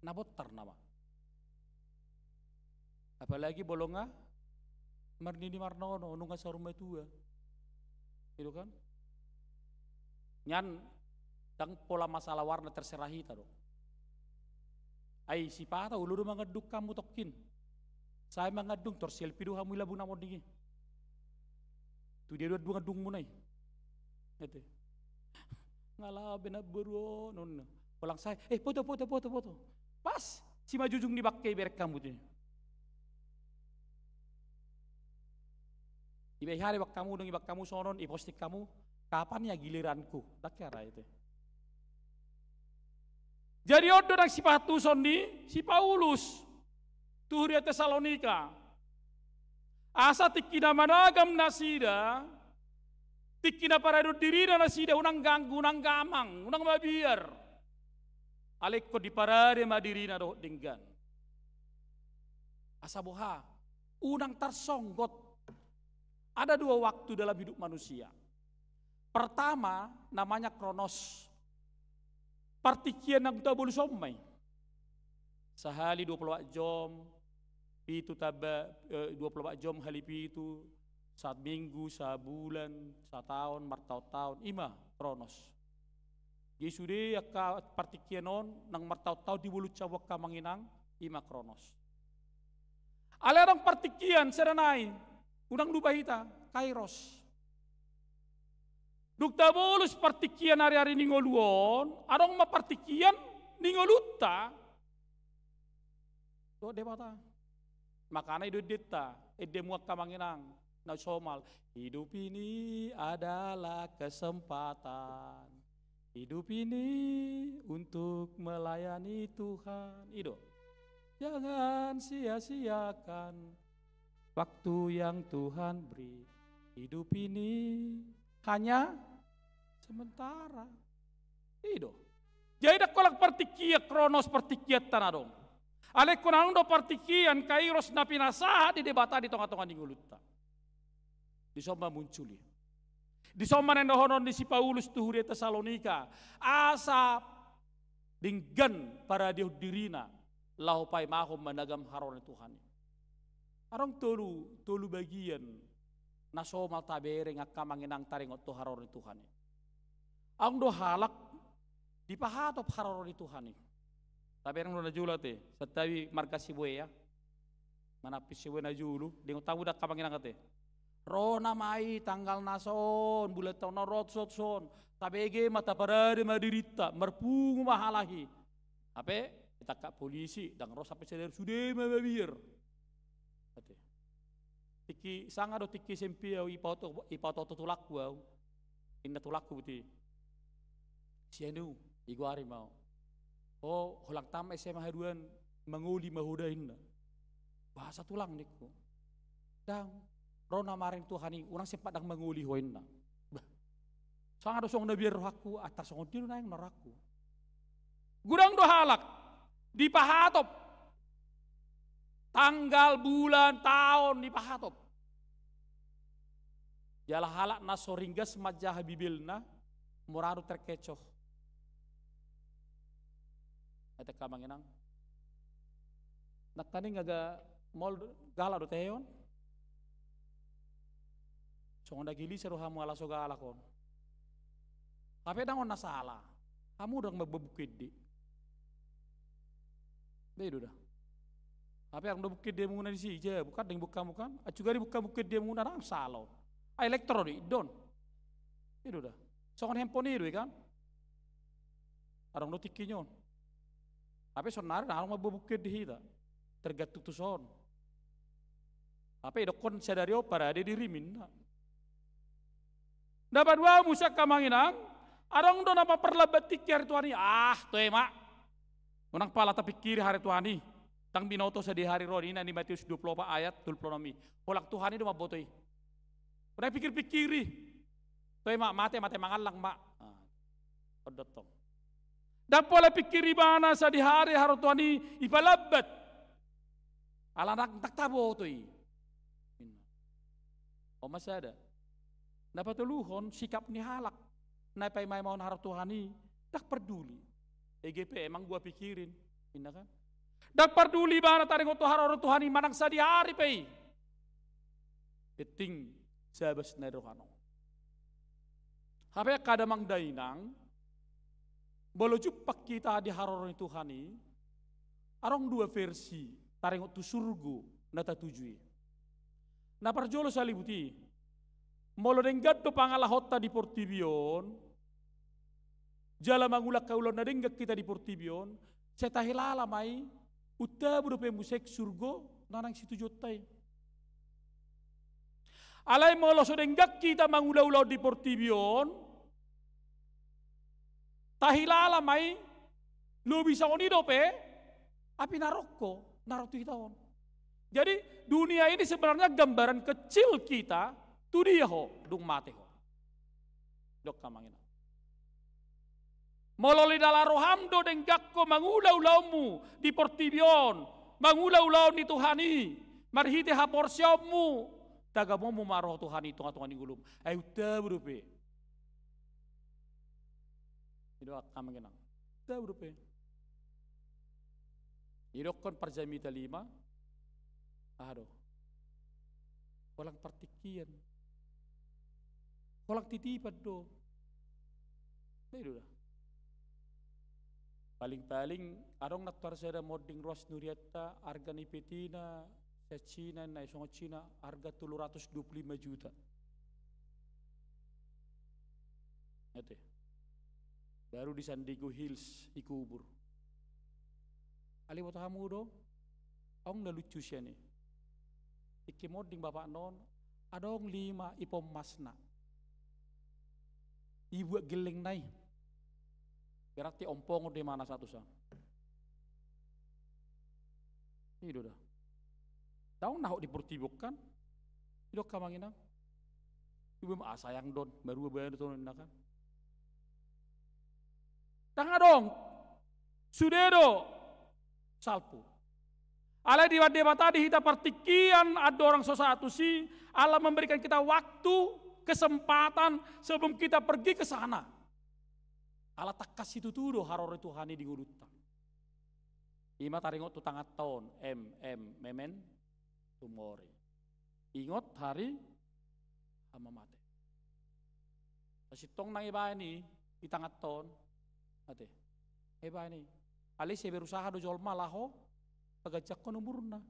na bontar nama. Apalagi molo nga marnini marnono, nunga saur matua. Itu kan? Nian, ndang pola masalah warna, terserah hita do. Ai sipata olo do mangandung hamu tongkin. Sai mangandung, tor selfie do hamu i labu na monding i. Tu dia do andung-andungmuna i. Ate. Nga laho be na boru on, on. Pola nga sae, "Eh, foto, foto, foto, foto." Pas simanjujung ni bangke ibereng hamu tu. Iba i hare bang hamu, dung iba hamu songon on, iposting hamu, "Kapan ya giliranku?" Ndang hea ra i te. Jadi on do nang sipahantuson ni si Paulus tu huria Tesalonika. Asa tingki na managam nasida, tingki na parade dirina nasida, unang ganggu, unang gamang, unang mabiar. Alai ingkon diparade ma dirina dohot denggan. Asa boha, unang tarsonggot. Ada dua waktu dalam hidup manusia. Pertama, namanya kronos. Partingkian na tabolus on ma i. Sahali dua pulu opat jom, pitu tamba, eh, dua pulu opat jom hali pitu, saminggu, sabulan, sataon, martaon-taon, i ma kronos. Jadi sude angka partingkian on nang martaon-taon dibolus hamu angka amang inang, i ma kronos. Alai adong partingkian sada nai, unang lupa hita, kairos. Dung tabolus partingkian ari-ari ni ngolu on, adong ma partingkian ni ngolunta dohot Debata. Makana i do endenta, endemu angka amang inang na somal, "Hidup ini adalah kesempatan. Hidup ini untuk melayani Tuhan." I do. "Jangan sia-siakan waktu yang Tuhan beri. Hidup ini hanya sementara." I do. Jadi ndang holan partingkian kronos, partingkian na adong. Alai ingkon adong do partingkian kairos na pinasahat ni Debata di tonga-tonga ni ngolunta. Dison ma muncul i. Dison ma naeng dohonon ni si Paulus tu huria Tesalonika. Asa denggan paradehon dirina laho paimahon managam haroro ni Tuhan i. Adong tolu, tolu bagian na somal tabereng angka amang inang taringot tu haroro ni Tuhan i. Adong do halak dipahatop haroro ni Tuhan i. Tabereng do na jolo ate, santabi marga Sibuea. Manampis Sibuea na jolo, diingot hamu da angka amang inang ate. Ro nama i tanggal na son, bulan taon na ro tu son, tabege ma, taparade ma dirinta, marpungu ma halak i. Hape ditangkap polisi, ndang ro sampe sadari, sude ma mabiar. Ate. Tingki sanga do tingki S M P au, ipaoto, ipaoto tulangku au. Inna tulangku buti. "Si anu, igoari ma ho. Ho holan tamat S M A haduan, mangoli ma ho da," inna. "Boasa tulang?" ningku. "Ndang, ro na mareng Tuhan i, unang sempat ndang mangoli ho," inna. Bah. Sanga do songon na biar rohangku, "Antar songon dia do naeng na rohangku." Godang do halak dipahatop. Tanggal, bulan, taon dipahatop. Jala halak na so ringgas manjaha Bibelna, mura do terkecoh. Ate angka amang inang. Nangkaning aga maol do, galak do tahe on. Songon na gelisah do hamu ala so galak on. Hape ndang on na sala. Hamu ndang mambahen buku ende. Ido da. Hape adong do bungke dia muna disi, ija, bukan deng bungka-bungka. Acu gari bungka-bungke dia muna nang salon. Ai elektro do i don. Ido da. Songon handphone i do i kan. Adong do tingki on. Hape sonari adong ma bungke di hita. Tergantung tu son. Hape idokkon sadari on parade dirimu inna. Na paduahon muse angka amang inang, adong do na mamparlambat tingki hari Tuhan i, ah, toe ma. Unang pala tapingkiri hari Tuhan i. Ndang binoto sadihari ro ninna di Matius dua puluh opat ayat dua puluh enam i. Holan Tuhan i do mamboto i. Unang pikir-pikiri. Toe ma, mate, mate mangallang ma. Ah. Ondot tong. Ndang pola pingkiri ibana sadihari hari Tuhan i ipalambat. Ala ndang, ndang taboto i. On ma sada. Na patoluhon sikap ni halak na paima-imaon hari Tuhan i ndang parduli. Ege pe emang gua pikirin. Inna kan. Ndang parduli ibana taringot tu haroro ni Tuhan i manang sadihari pe i. Penting sabas na di rohana on. Hape angka damang dainang, molo jumpang hita di haroro ni Tuhan i, adong dua versi taringot tu surgo na tatuju i. Na parjolo salibut i, molo denggan do pangalahonta di portibi on, jala mangulahon ulaon na denggan hita di portibi on, sai tahilala ma i, untabu dope muse surgo na naeng situjuonta i. Alai molo so denggan hita mangula ulaon di portibi on, tahilala ma i, lobi songon i dope api naroko na ro tu hita on. Jadi dunia ini sebenarnya gambaran kecil kita tu dia ho dung mate ho. Dok amang inang. Molo dilala roham do denggan ho mangula ulaonmu di portibi on, mangula ulaon ni Tuhan i, marhite haporseaonmu, tagamon ma roha Tuhan i tonga-tonga ni ngolum. Ai untabu dope. Ido angka amang inang. Untabu dope. Idokkon parjamita lima. Aha do? Holan partingkian. Holan titipan do. Ido da. Paling-paling adong nantoari sada monding ruas ni hurianta, arga ni petina sian Cina, na songon Cina, arga tolu ratus dua puluh lima juta. Ate. Baru di San Diego Hills dikubur. Alai boto hamu do, adong na lucu sian i. Tingki monding bapakna on, adong lima ipon masna. Ibuat gellengna i. Berarti ompongon do imana sahat tu son. Ido da. Ndang na hot di portibi on kan. Ido angka amang inang. Iba ma sayang do on, marua baen do on inna kan. Ndang adong. Sude do salpu. Alai dibahen Debata di hita partingkian andorang so sahat tusi, Allah memberikan kita waktu, kesempatan sebelum kita pergi ke sana. Ala tangkas situtu do haroro ni Tuhan i di ngolunta. Ima taringot tu tanganta on, em, em, memen, tumori. Ingot hari hamamate. Sasintongna nunga ibaen i di tanganta on. Ate. Nunga ibaen i. Alai sai berusaha do jolma laho paganjanghon umurna.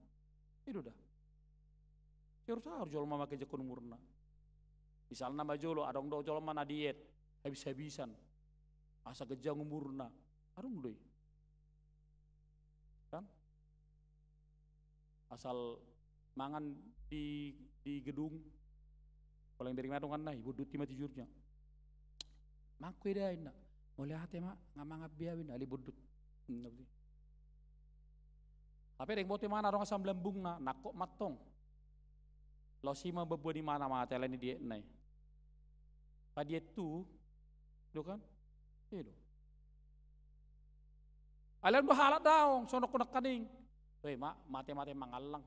Ido da. Sai berusaha do jolma paganjanghon umurna. Misalna ma jolo, adong do jolma na diet, habis-habisan. Asa ganjang umurna. Adong do i. Kan? Asal mangan di, di gedung. Paling dari madongan na, ibondut i ma tijurnya. Mangko ida inna. Mauliate ma, nga mangan be au inna, alai ibondut. Hmm, apa sih? Hape deng boto imana adong asam lambungna, nangkok mantong. Laos i ma mamboan imana mate alani dietna i. Padiet tu, do kan? Ido. Alai adong do halak daong, songon nangkaning. Weh, ma, mate-mate mangallang.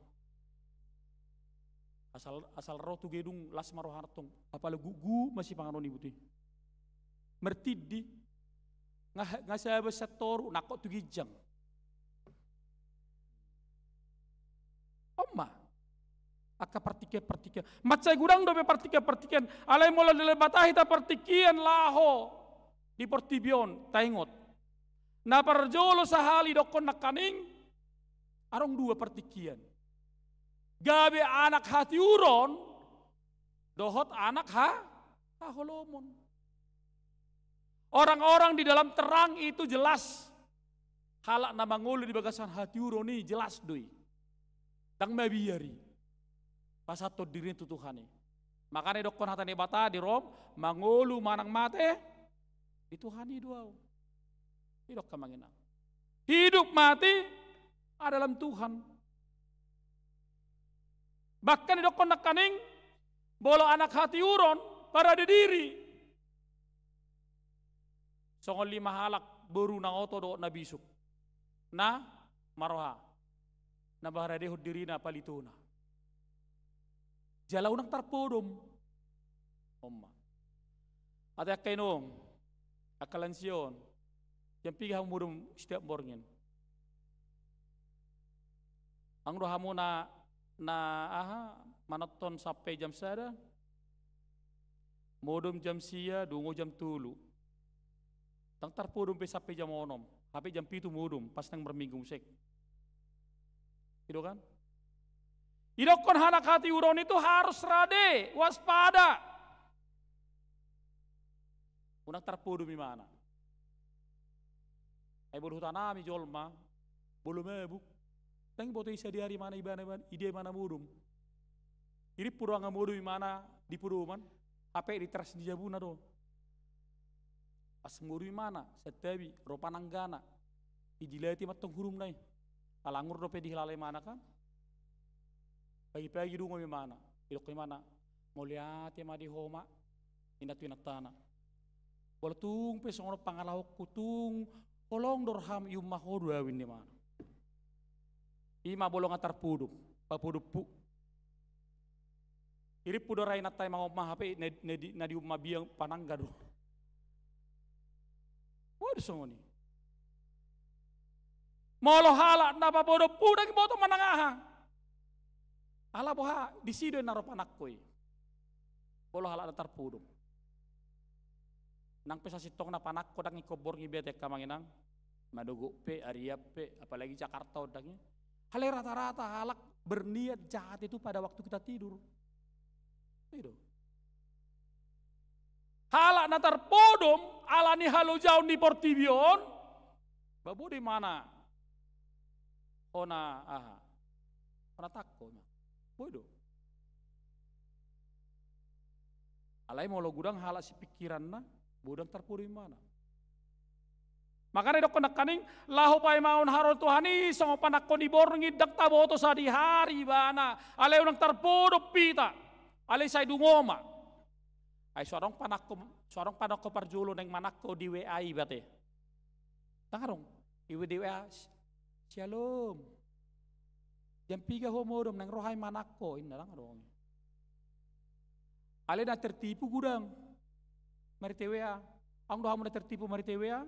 Asal, asal ro tu gedung las ma rohana tong. Apala gugu ma sipanganon i buti. Martindi. Nga, nga sabas sian toru, nangkok tu ginjang. On ma. Angka partingkian-partingkian. Mansai godang dope partingkian-partingkian. Alai molo dilehon Debata hita partingkian laho di portibi on, taingot. Na parjolo sahali dokkon nangkaning, Adong dua partingkian. Gabe anak hatiuron, dohot anak ha-, haholomon. Orang-orang di dalam terang itu jelas. Halak na mangolu di bagasan hatiuron i jelas do i. Ndang mabiar i. Pasahathon dirina tu Tuhan i. Makana didokkon hata ni Debata di Rom, mangolu manang mate, di Tuhan i do au. Didok amang inang. Hidup mati ada dalam Tuhan. Bahkan didokkon nangkaning, molo anak hatiuron, parade diri. Songon lima halak boru na oto dohot na bisuk. Na marroha. Na paradehon dirina palitona. Jala unang tarpodom. On ma. Ate angka inong, angka lansia on. Jam piga hamu modom setiap borngin? Anggo do hamu na, na aha, manonton sampe jam sada, modom jam sia, dungo jam tolu. Ndang tarpodom pe sampe jam onom, hape jam pitu modom, pas naeng marminggu muse. I do kan? Didokkon anak hatiuron itu harus rade, waspada. Unang tarpodom imana. Ai molo hutanami jolma, molo mabuk, ndang diboto i sadihari imana, ibana, ibana, i dia imana modom. Dirimpu do anggo modom imana di podoman, hape di teras ni jabuna do. Pas modom imana, santabi, ro pananggana. Dijilati mantong hurumna i. Ala angur dope dihilala imana kan. Pagi-pagi dungo imana. Didok imana, mauliate ma di ho ma. Inna tu inantana. Molo tung pe songon on pangalahonku, tung holong do roham, iumma ho do au, ninna imana. I ma molo nga tarpodom, papodomhu. Dirimpu do ra inanta i mangomo, hape na, na di, na diumma biang panangga do. Boi do songon i. Molo halak na papodomhu, ndang diboto manang aha. Ala boha, disi do na ro panangko i. Molo halak na tarpodom. Nang pe sasintongna panangko ndang ingkon borngin be ate angka amang inang. Manogok pe, arian pe, apalagi Jakarta on ndang i. Alai rata-rata halak berniat jahat itu pada waktu kita tidur. I do. Halak na tarpodom ala ni halojaon ni portibi on, ba boi do imana hona aha, hona tangko. Boi do. Alai molo godang halak sipingkiranna, godang tarpodom imana. Makana didokkon nangkaning, laho paimahon haroro ni Tuhan i songon panangko ni borngin, ndang taboto sadihari ibana. Alai unang tarpodom hita. Alai sai dungo ma. Ai so adong panangko, so adong panangko parjolo naeng manangko di W A i ba ate. Ndang adong. Di W A, "Syalom. Jam piga ho modom, naeng ro hami manangko," inna, ndang adong. Alai na tertipu godang. Marhite W A. Adong do hamu na tertipu marhite W A?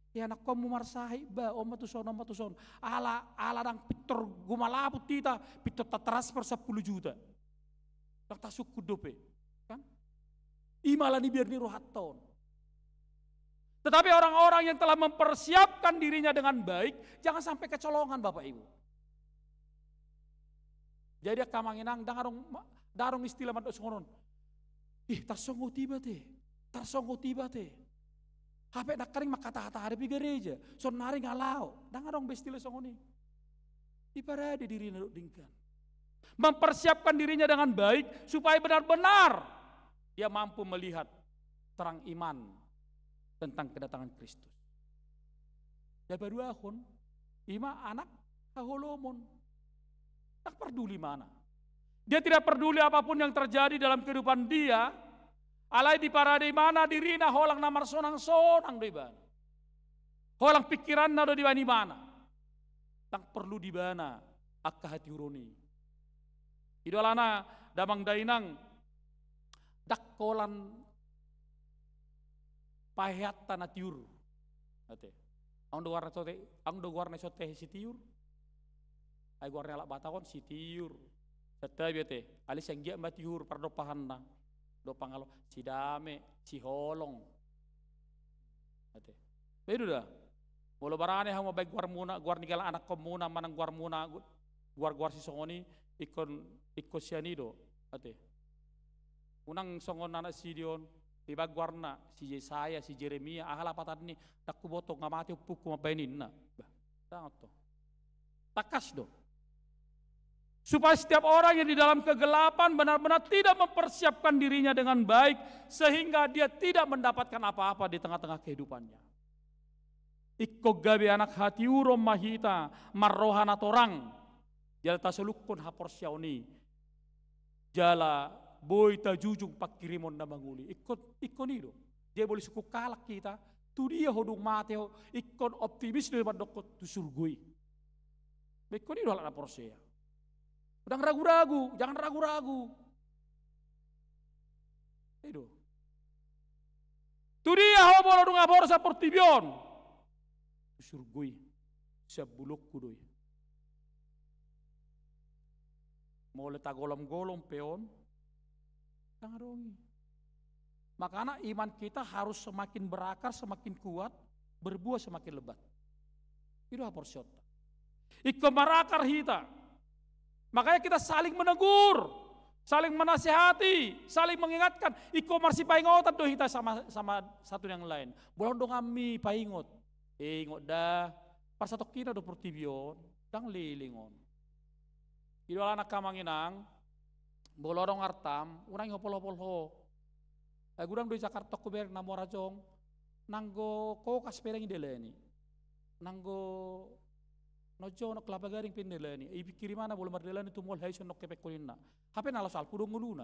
Ianakhonmu marsahit ba, on ma tuson, on ma tuson. Ala, ala ndang pintor gumalaput hita, pintor tatransfer sampulu juta. Ndang tasungkun dope. Kan? I ma ala ni biar ni rohanta on. Tetapi orang-orang yang telah mempersiapkan dirinya dengan baik, jangan sampai kecolongan, Bapak Ibu. Jadi angka amang inang, ndang adong, ndang adong istilah mandok songon on. Ih, tarsongot iba ate. Tarsongot iba ate. Hape nangkaning mangkatahata dope i gareja. Saonnari nga lao. Ndang adong be istilah songon i. Diparade dirina dohot denggan. Mempersiapkan dirinya dengan baik supaya benar-benar dia mampu melihat terang iman tentang kedatangan Kristus. Na paduahon, i ma anak haholomon. Ndang parduli imana. Dia tidak perduli apapun yang terjadi dalam kehidupan dia, alai diparade imana dirina holang na marsonang-sonang do ibana. Holang pingkiranna do dibaen ibana. Ndang porlu dibana angka hatiuron i. I do alana damang dainang, ndang holan paheanta na tiur. Ate. Adong do goarna sote, adong do goarna sote sitiur. Ai goar ni halak Batak on sitiur. Santabi ate. Alai sai anggiat ma tiur pardompahanna. Dompang alo, sidame, siholong. Ate. Boi do da. Molo barani hamu mambaen goarmuna, goar ni halak anakkonmuna, manang goarmuna, gu-, goar-goar sisongon i, ingkon, ingkon sian i do, ate. Unang songon anak si Gideon, dibaen goarna, si Jesaya, si Jeremia, aha lapatanna i, ndang huboto, nga mate ompungku mambaen ninna. Bah, ndang tong. Tangkas do. Supaya setiap orang yang di dalam kegelapan benar-benar tidak mempersiapkan dirinya dengan baik, sehingga dia tidak mendapatkan apa-apa di tengah-tengah kehidupannya. Ingkon gabe anak hatiuron ma hita, marroha na torang, jala tasolukhon haporseaon i, jala boi tajujung pangkirimon na mangoli. Ingkon, ingkon i do. Jadi boi sungkun halak hita, tu dia ho dung mate ho, ingkon optimis do mandokkon tu surgo i. Ingkon i do halak na porsea. Ndang ragu-ragu, jangan ragu-ragu. I do. Tu dia ho molo dung haporseaon portibi on? Tu surgo i, sian bulungku do i. Molo tagolom-golom pe on, ndang adong i. Makana iman kita harus semakin berakar, semakin kuat, berbuah semakin lebat. I do haporseaonta. Ingkon marakar hita. Makanya kita saling menegur, saling menasehati, saling mengingatkan. Ingkon marsipaingotan do hita sama, sama satu yang lain. Molo donganmi paingot. Eh, ingot da, parsatongkinan do portibi on, ndang leleng on. I do alana angka amang inang, molo adong artam, unang i hopol-hopol ho. Ai godang do i Jakarta on hubereng na muarajong, nanggo kokas pe ndang idalani. Nanggo na jonok kelapa gading pe ndang idalani. Ipingkiri ma na molo mardalani tu mall, hai songon on kepekkon ninna. Hape na laho salpu do ngoluna.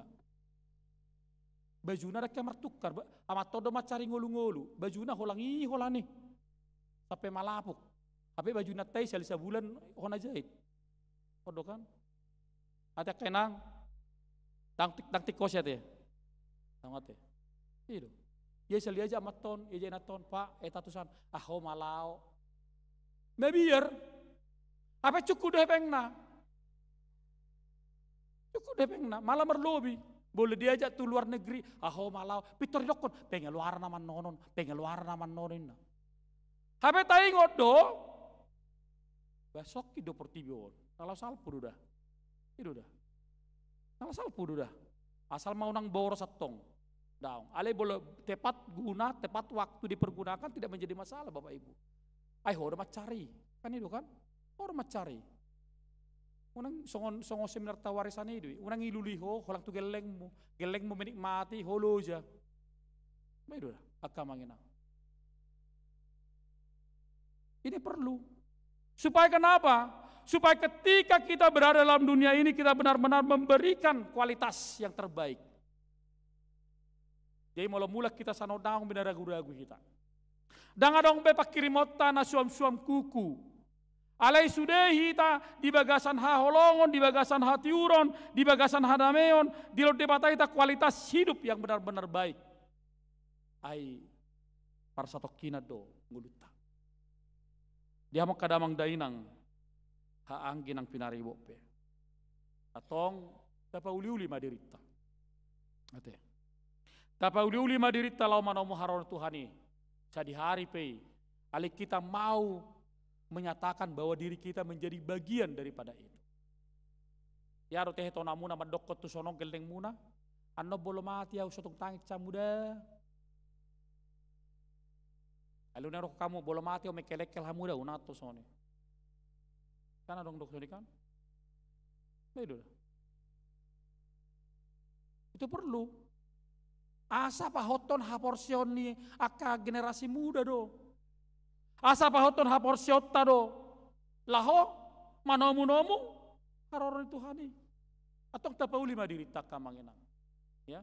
Bajuna ndang hea martukar, ba-, amanta on do mansari ngolu-ngolu. Bajuna holan i, holan i. Sampe malapuk. Hape bajuna ta i sali sabulan hona jait. On do kan? Ate angka inang. Ndang tik, ndang tik ho sia ate. Ndang ate. I do. Ia sali diajak amanta on, diajak inanta on, Pak, eh, tatusan. Ah, ho ma laho. Mabiar. Hape cukup do hepengna. Cukup do hepengna, malah marlobi. Molo diajak tu luar negeri, ah, ho ma laho. Pintor didokkon, pengeluaran na mannonon, pengeluaran na mannonon ninna. Hape taingot do, bah, songkin do portibi on. Na laho salpu do da. I do da. Na laho salpu do da. Asal ma unang boros antong. Daong. Alai molo tepat guna, tepat waktu dipergunakan, tidak menjadi masalah, Bapak Ibu. Ai ho do mansari. Kan i do kan? Ho do mansari. Unang songon, songon seminarta warisan i do i. Unang ilului ho, holan tu gellengmu. Gellengmu menikmati, ho loja. Bah, i do da, angka amang inang. Ini perlu. Supaya kenapa? Supaya ketika kita berada dalam dunia ini, kita benar-benar memberikan kualitas yang terbaik. Jadi molo mulak hita sian on, ndang adong be na ragu-ragu hita. Ndang adong be pangkirimonta na suam-suam kuku. Alai sude hita di bagasan haholongon, di bagasan hatiuron, di bagasan hadameon, dilehon Debata hita kualitas hidup yang benar-benar baik. Ai parsatongkinan do ngolunta. Di hamu angka damang dainang, haha anggi nang pinaribot pe. Antong, tapauli-uli ma dirinta. Ate. Tapauli-uli ma dirinta laho manomu haroro ni Tuhan i. Sadihari pe i. Alai kita mau menyatakan bahwa diri kita menjadi bagian daripada itu. Ia do tehe tonamuna mandokkon tu songon on gellengmuna, annon molo mate ahu so tung tangis hamu da. Alai unang didok hamu, molo mate ahu mengkelengkel hamu da, unang tong songon i. Kan adong dok songon i kan? Bah, i do da. Itu perlu. Asa pahothon haporseaon ni angka generasi muda do. Asa pahothon haporseaonta do. Laho manomu-nomu haroro ni Tuhan i. Antong tapauli ma dirinta angka amang inang. Ya.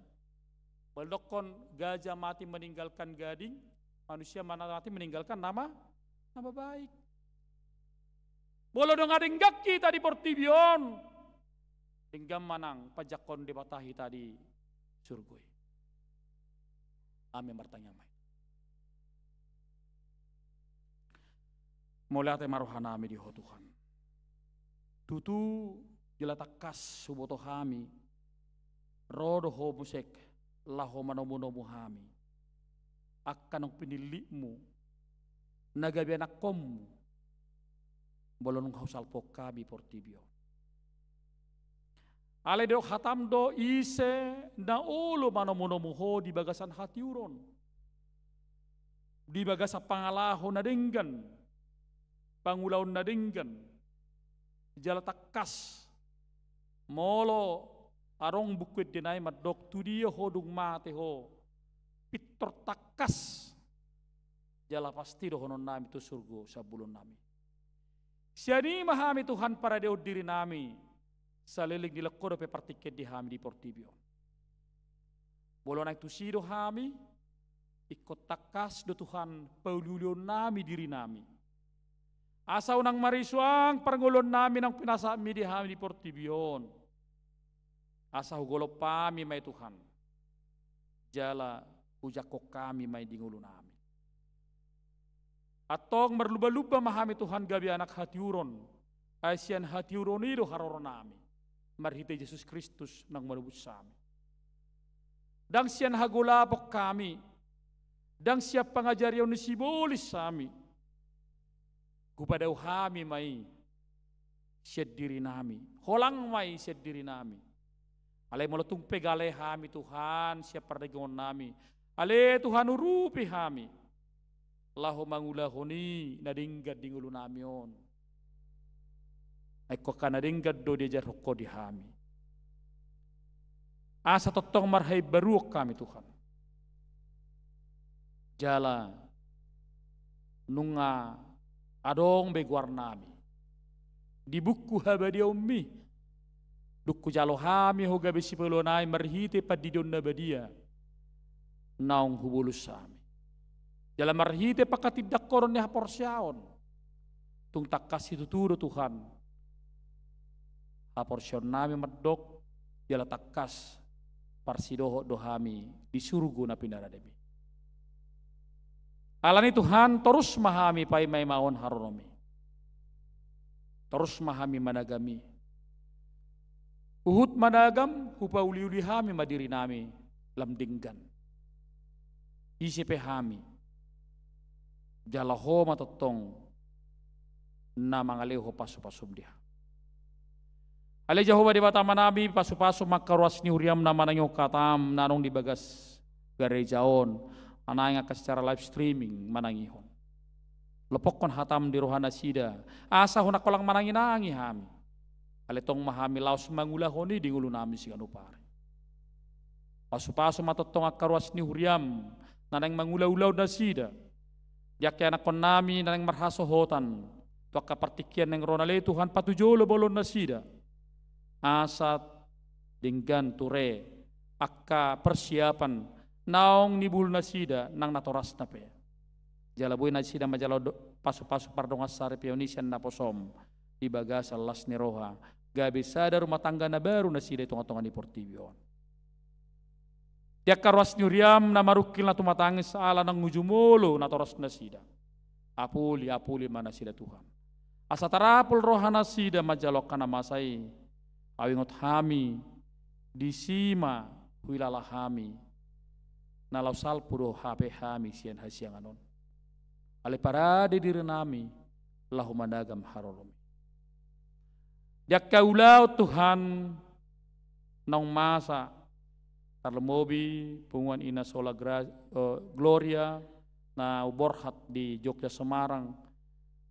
Molo didokkon gajah mati meninggalkan gading, manusia mana mati meninggalkan nama, nama baik. Molo ndang denggan hita di portibi on, denggan ma nang panjangkon Debata hita di surgo i. Amin, martangiang ma hita. Mauliate ma rohanami di Ho Tuhan. Tutu jala tangkas huboto hami, ro do Ho muse laho manomu-nomu hami. Angka naung pinillitmu na gabe anakkonmu, molo nunga husalpuhon hami portibi on. Alai didok hatam do, ise na olo manomunomu ho di bagasan hatiuron, di bagasan pangalaho na denggan, pangulaon na denggan, jala tangkas, molo adong buku endena i mandok tu dia ho dung mate ho, pintor tangkas, jala pasti dohononnami tu surgo sian bolonnami. Sian i ma hami Tuhan paradehon dirinami, saleleng dilehon Ho dope partingkian di hami di portibi on. Molo naeng tusi do hami, ingkon tangkas do Tuhan pauliulionnami dirinami. Asa unang marisuang parngoluonnami naung pinasahatmi di hami di portibi on. Asa hugolop hami ma i Tuhan, jala hujangkon hami ma i di ngolunami. Antong marlumba-lumba ma hami Tuhan gabe anak hatiuron, ai sian hatiuron i do haroronami, marhite Jesus Kristus naung manobus hami. Ndang sian hagolapon hami, ndang sian pangajarion ni sibolis hami, hupadao hami ma i sian dirinami, holang ma i sian dirinami. Alai molo tung pe gale hami Tuhan sian pardagingonnami, ale Tuhan urupi hami, laho mangulahon i na denggan di ngolunami on. Ai ingkon angka na denggan do diajarhon Ho di hami. Asa tongtong marhaimbaruon hami Tuhan. Jala nunga adong be goarnami di buku habadiaonmi, dung hujalo hami Ho gabe sipaoloan nami marhite pandidion na badia naung hubolus hami, jala marhite panghatindanghonon ni haporseaon. Tung tangkas situtu do Tuhan haporseaonnami mandok, jala tangkas parsidohot do hami di surgo na pinarademi. Alani Tuhan, torus ma hami paima-imahon haroronmi. Torus ma hami managami. Huhut managam, hupauliuli hami ma dirinami lam denggan. Ise pe hami, jala Ho ma tongtong na mangalehon pasupasum di hami. Ale Jahowa Debata Amanami, pasupasu ma angka ruas ni huriam na manangihon hatam na adong di bagas gareja on, na naeng angka secara live streaming manangihon. Lopokkon hatam di rohanasida, asa unang holan manangi-nangi hami. Ale tong ma hami laos mangulahon i di ngolunami siganup ari. Pasupasu ma tongtong angka ruas ni huriam na naeng mangula-ulaon nasida. Di angka ianakkonnami na naeng marhasohotan tu angka partingkian naeng ro, ale Tuhan, patujolo ma ulaon nasida. Asa denggan ture angka persiapan naung nibuhul nasida nang natorasna pe. Jala boi nasida manjalo do-, pasupasu pardongansaripeon i sian naposom di bagasan las ni roha, gabe sada rumah tangga na baru nasida i tongatonga ni portibi on. Di angka ruas ni huriam na marungkil na tumatangis ala naung jumolo natoras nasida, apuli, apuli ma nasida Tuhan. Asa tarapul rohanasida manjalo angka na masa i. Ahu ingot hami, disi ma huilala hami, na laho salpu do hape hami sian hasiangan on. Alai parade dirinami laho managam haroromi. Di angka ulaon Tuhan naung masa, tarlumobi punguan Ina Sola Gra-, eh, Gloria na umborhat di Jogja Semarang,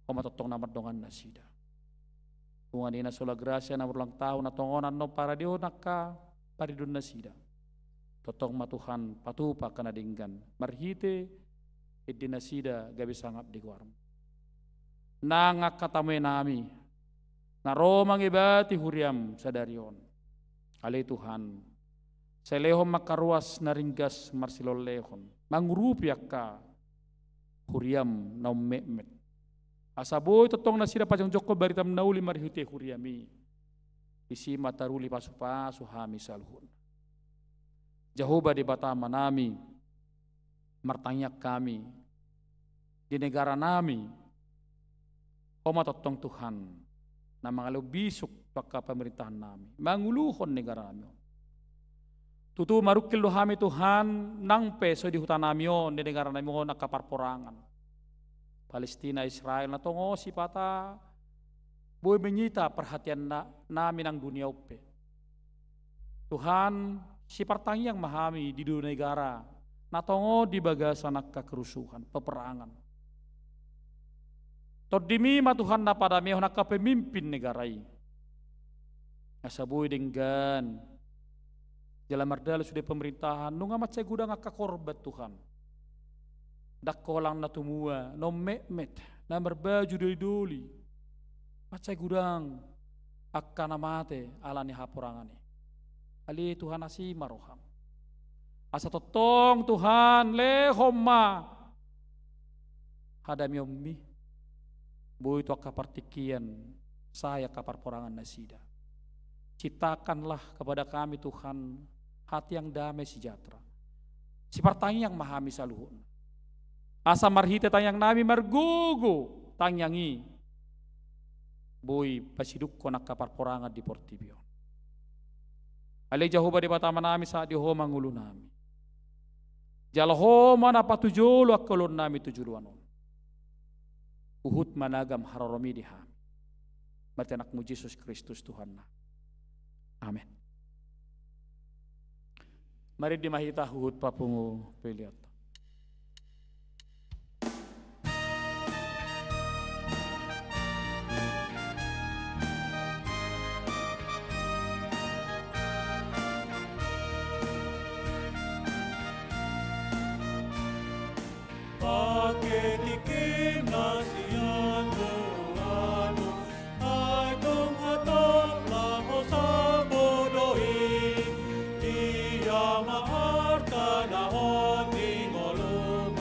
Ho ma tongtong na mardongan nasida. Punguan Ina Sola Gracia na marulang tahun, na tongon annon paradehon angka pariduan nasida. Tongtong ma Tuhan patupa angka na denggan marhite ende nasida gabe sangap di goarmu. Nang angka tamuenami na ro mangebati huriam sadari on, ale Tuhan, sai lehon ma angka ruas na ringgas marsilehonlehon mangurupi angka huriam na ummetmet. Asa boi tongtong nasida pajongjongkon baritam na uli marhite huriami. Disi ma taruli pasupasu hami saluhutna. Jahowa Debata Amanami, martangiang hami di negaranami. Ho ma tongtong Tuhan na mangalehon bisuk tu angka pamaritahannami manguluhon negaranami on. Tutu marungkil do hami Tuhan, nang pe so di hutanami on, di negaranami on angka parporangan. Palestina, Israel, na tongon sipata boi mangita parhatian na, nami nang dunia on pe. Tuhan, sipartangiang ma hami di dua negara na tongon di bagasan angka kerusuhan, peperangan. Tondimi ma Tuhan na padamehon angka pemimpin negara i. Asa boi denggan jala mardalan sude pemerintahan, nunga mansai godang angka korban Tuhan. Ndang holan na tumua, na ummetmet, na marbaju dolidoli. Mansai godang angka na mate ala ni haporangan i. Ale Tuhan, asi ma roham. Asa tongtong Tuhan, lehon ma hadameonmi. Boi tu angka partingkian, sae angka parporangan nasida. Ciptakanlah kepada kami Tuhan, hati yang damai sejahtera. Sipartangiang ma hami saluhutna. Asa marhite tangiang nami margogo tangiang i. Boi pasidungkon angka parporangan di portibi on. Ale Jahowa Debata ma nami, sahat di Ho ma ngolu nami. Jala Ho ma na patujolo angka ulaon nami tu joloan on. Huhut ma nagam haroromi di hami. Marhite Anakmu Jesus Kristus Tuhan nami. Amen. Marende ma hita huhut papungu pelean ta. Pake tingki na sian Tuhan, ai tung hatop laho sabo do i. Dia ma arta na hot di ngolum,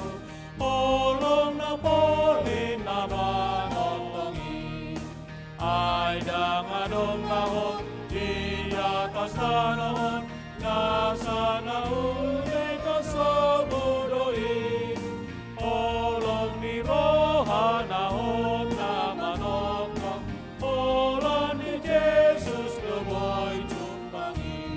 holong na polin na manongtong i. Ai ndang adong na hot di atas tano on, nasa na uli na sabo do i. Holong ni roha na hot na manongtong, holan ni Jesus do boi jumpang i.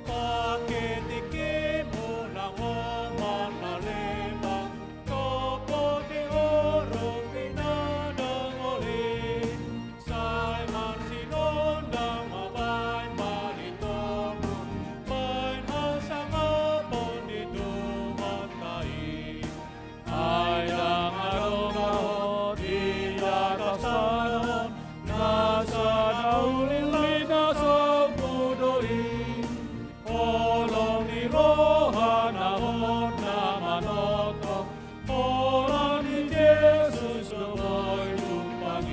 Pake tingkimu nang hombar na lembang, topoti horong pinadangoli. Sai marsinondang ma baen balintongmu, baen hasangapon di Tuhanta i. Ai ndang adong na hot di atas tano on, nasa na uli na sabo do i. Holong ni roha na hot na manongtong, holan ni Jesus do boi jumpang i.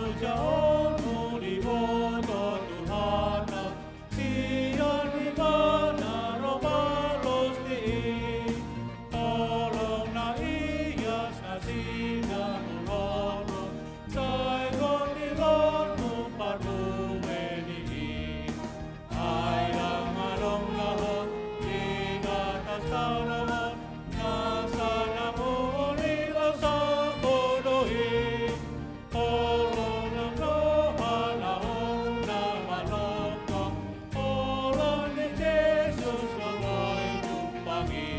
Halojaonmu diboto Tuhanta, sian ibana ro parrosti i. Holong na ias na sinantuhonmu, sai hot di rohangku parbuena i. Ai ndang adong na hot di atas tano on, nasa na uli na sabo do i. Holong ni roha na hot na manongtong, holan ni Jesus do boi jumpang i.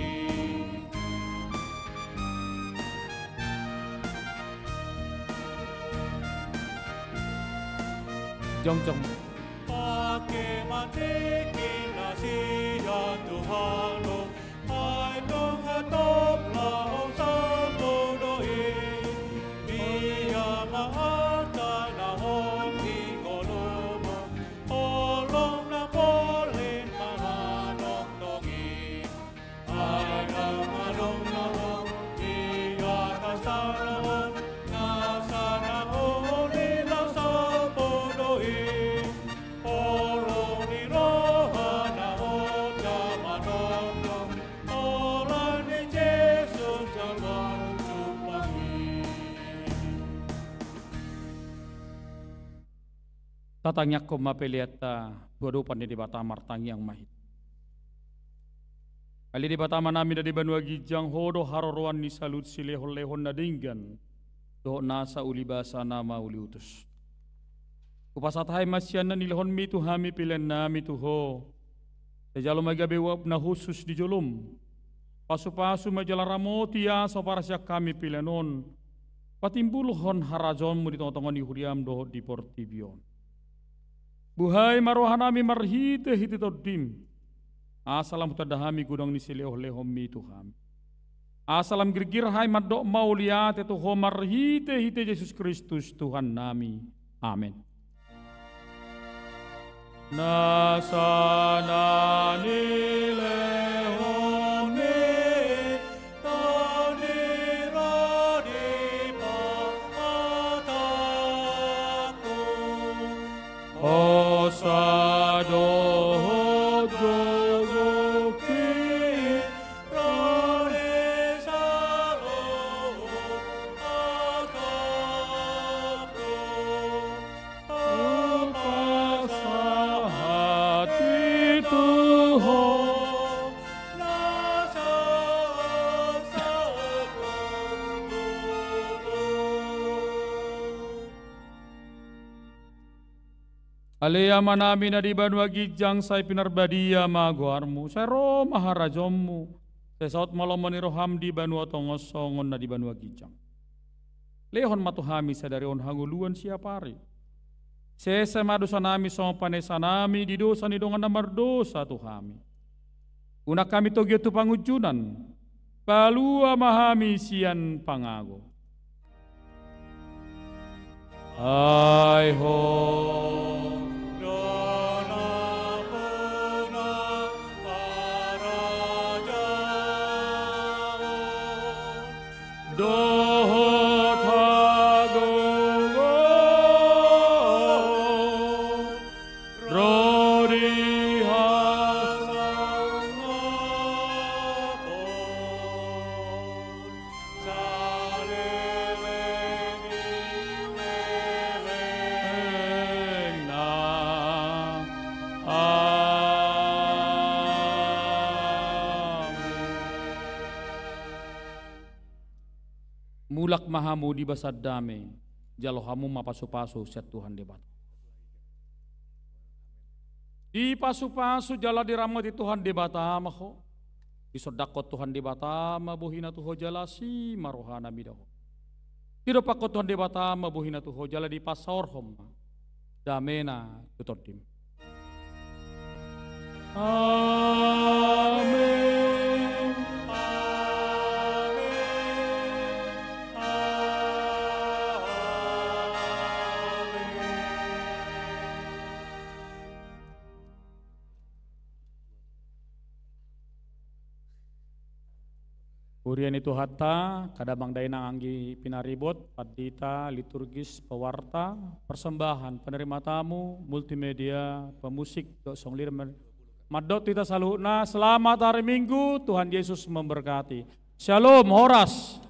Jongjong. Pake ma tingki na sian Tuhan, ai tung hatop laho sabo do i. Dia ma arta Tatangiangkon ma peleanta tu adopan ni Debata. Martangiang ma hita. Ale Debata Amanami na di banua ginjang, Ho do haroroan ni saluhut silehonlehon na denggan dohot nasa uli basa na mauliutus. Hupasahat hami ma sian na nilehonMi tu hami peleannami tu Ho. Sai jalo ma gabe uap na hushus di joloM. Pasupasu ma jala ramoti asa huparsian hami pelean on patimbulhon harajaonMu di tongatonga ni huriaM dohot di portibi on. Buhai ma rohanami marhitehite TondiM, asa lam hutanda hami godang ni silehonlehonMi tu hami. Asa lam girgir hami mandok mauliate tu Ho marhitehite Jesus Kristus Tuhannami. Amen. Nasa na nilehonMi, Tondi ro di pamatangku. Hosa dohot gogongki ro di saluhut atangku. Hupasahat i tu Ho. Ale Amanami na di banua ginjang, sai pinarbadia ma goarMu, sai ro ma harajaonMu, sai saut ma lomo ni rohaM di banua tonga on songon na di banua ginjang. Lehon ma tu hami sadari on hangoluan siapari. Sesa ma dosanami songon panesanami di dosa ni dongan na mardosa tu hami. Unang hami togion tu pangunjunan, palua ma hami sian pangago. Ai Ho do nampuna harajaon dohot hagogoon ro di hasangapon saleleng ni lelengna. Amen. Mulak ma hamu di bagasan dame, jalo hamu ma pasupasu sian Tuhan Debata. Dipasupasu jala diramoti Tuhan Debata ma ho. Disondangkon Tuhan Debata ma bohina tu ho jala asi ma rohana mida ho. Didompakkon Tuhan Debata ma bohina tu ho jala dipasaorhon ma damena tu tondim. Amen. Amen. Amen. Huria ni Tuhanta, angka damang dainang, anggi pinaribot, pandita, liturgis, pewarta, persembahan, penerima tamu, multimedia, pemusik, dohot songlirem. Mandok tu hita saluhutna, selamat hari Minggu, Tuhan Yesus memberkati. Shalom, horas.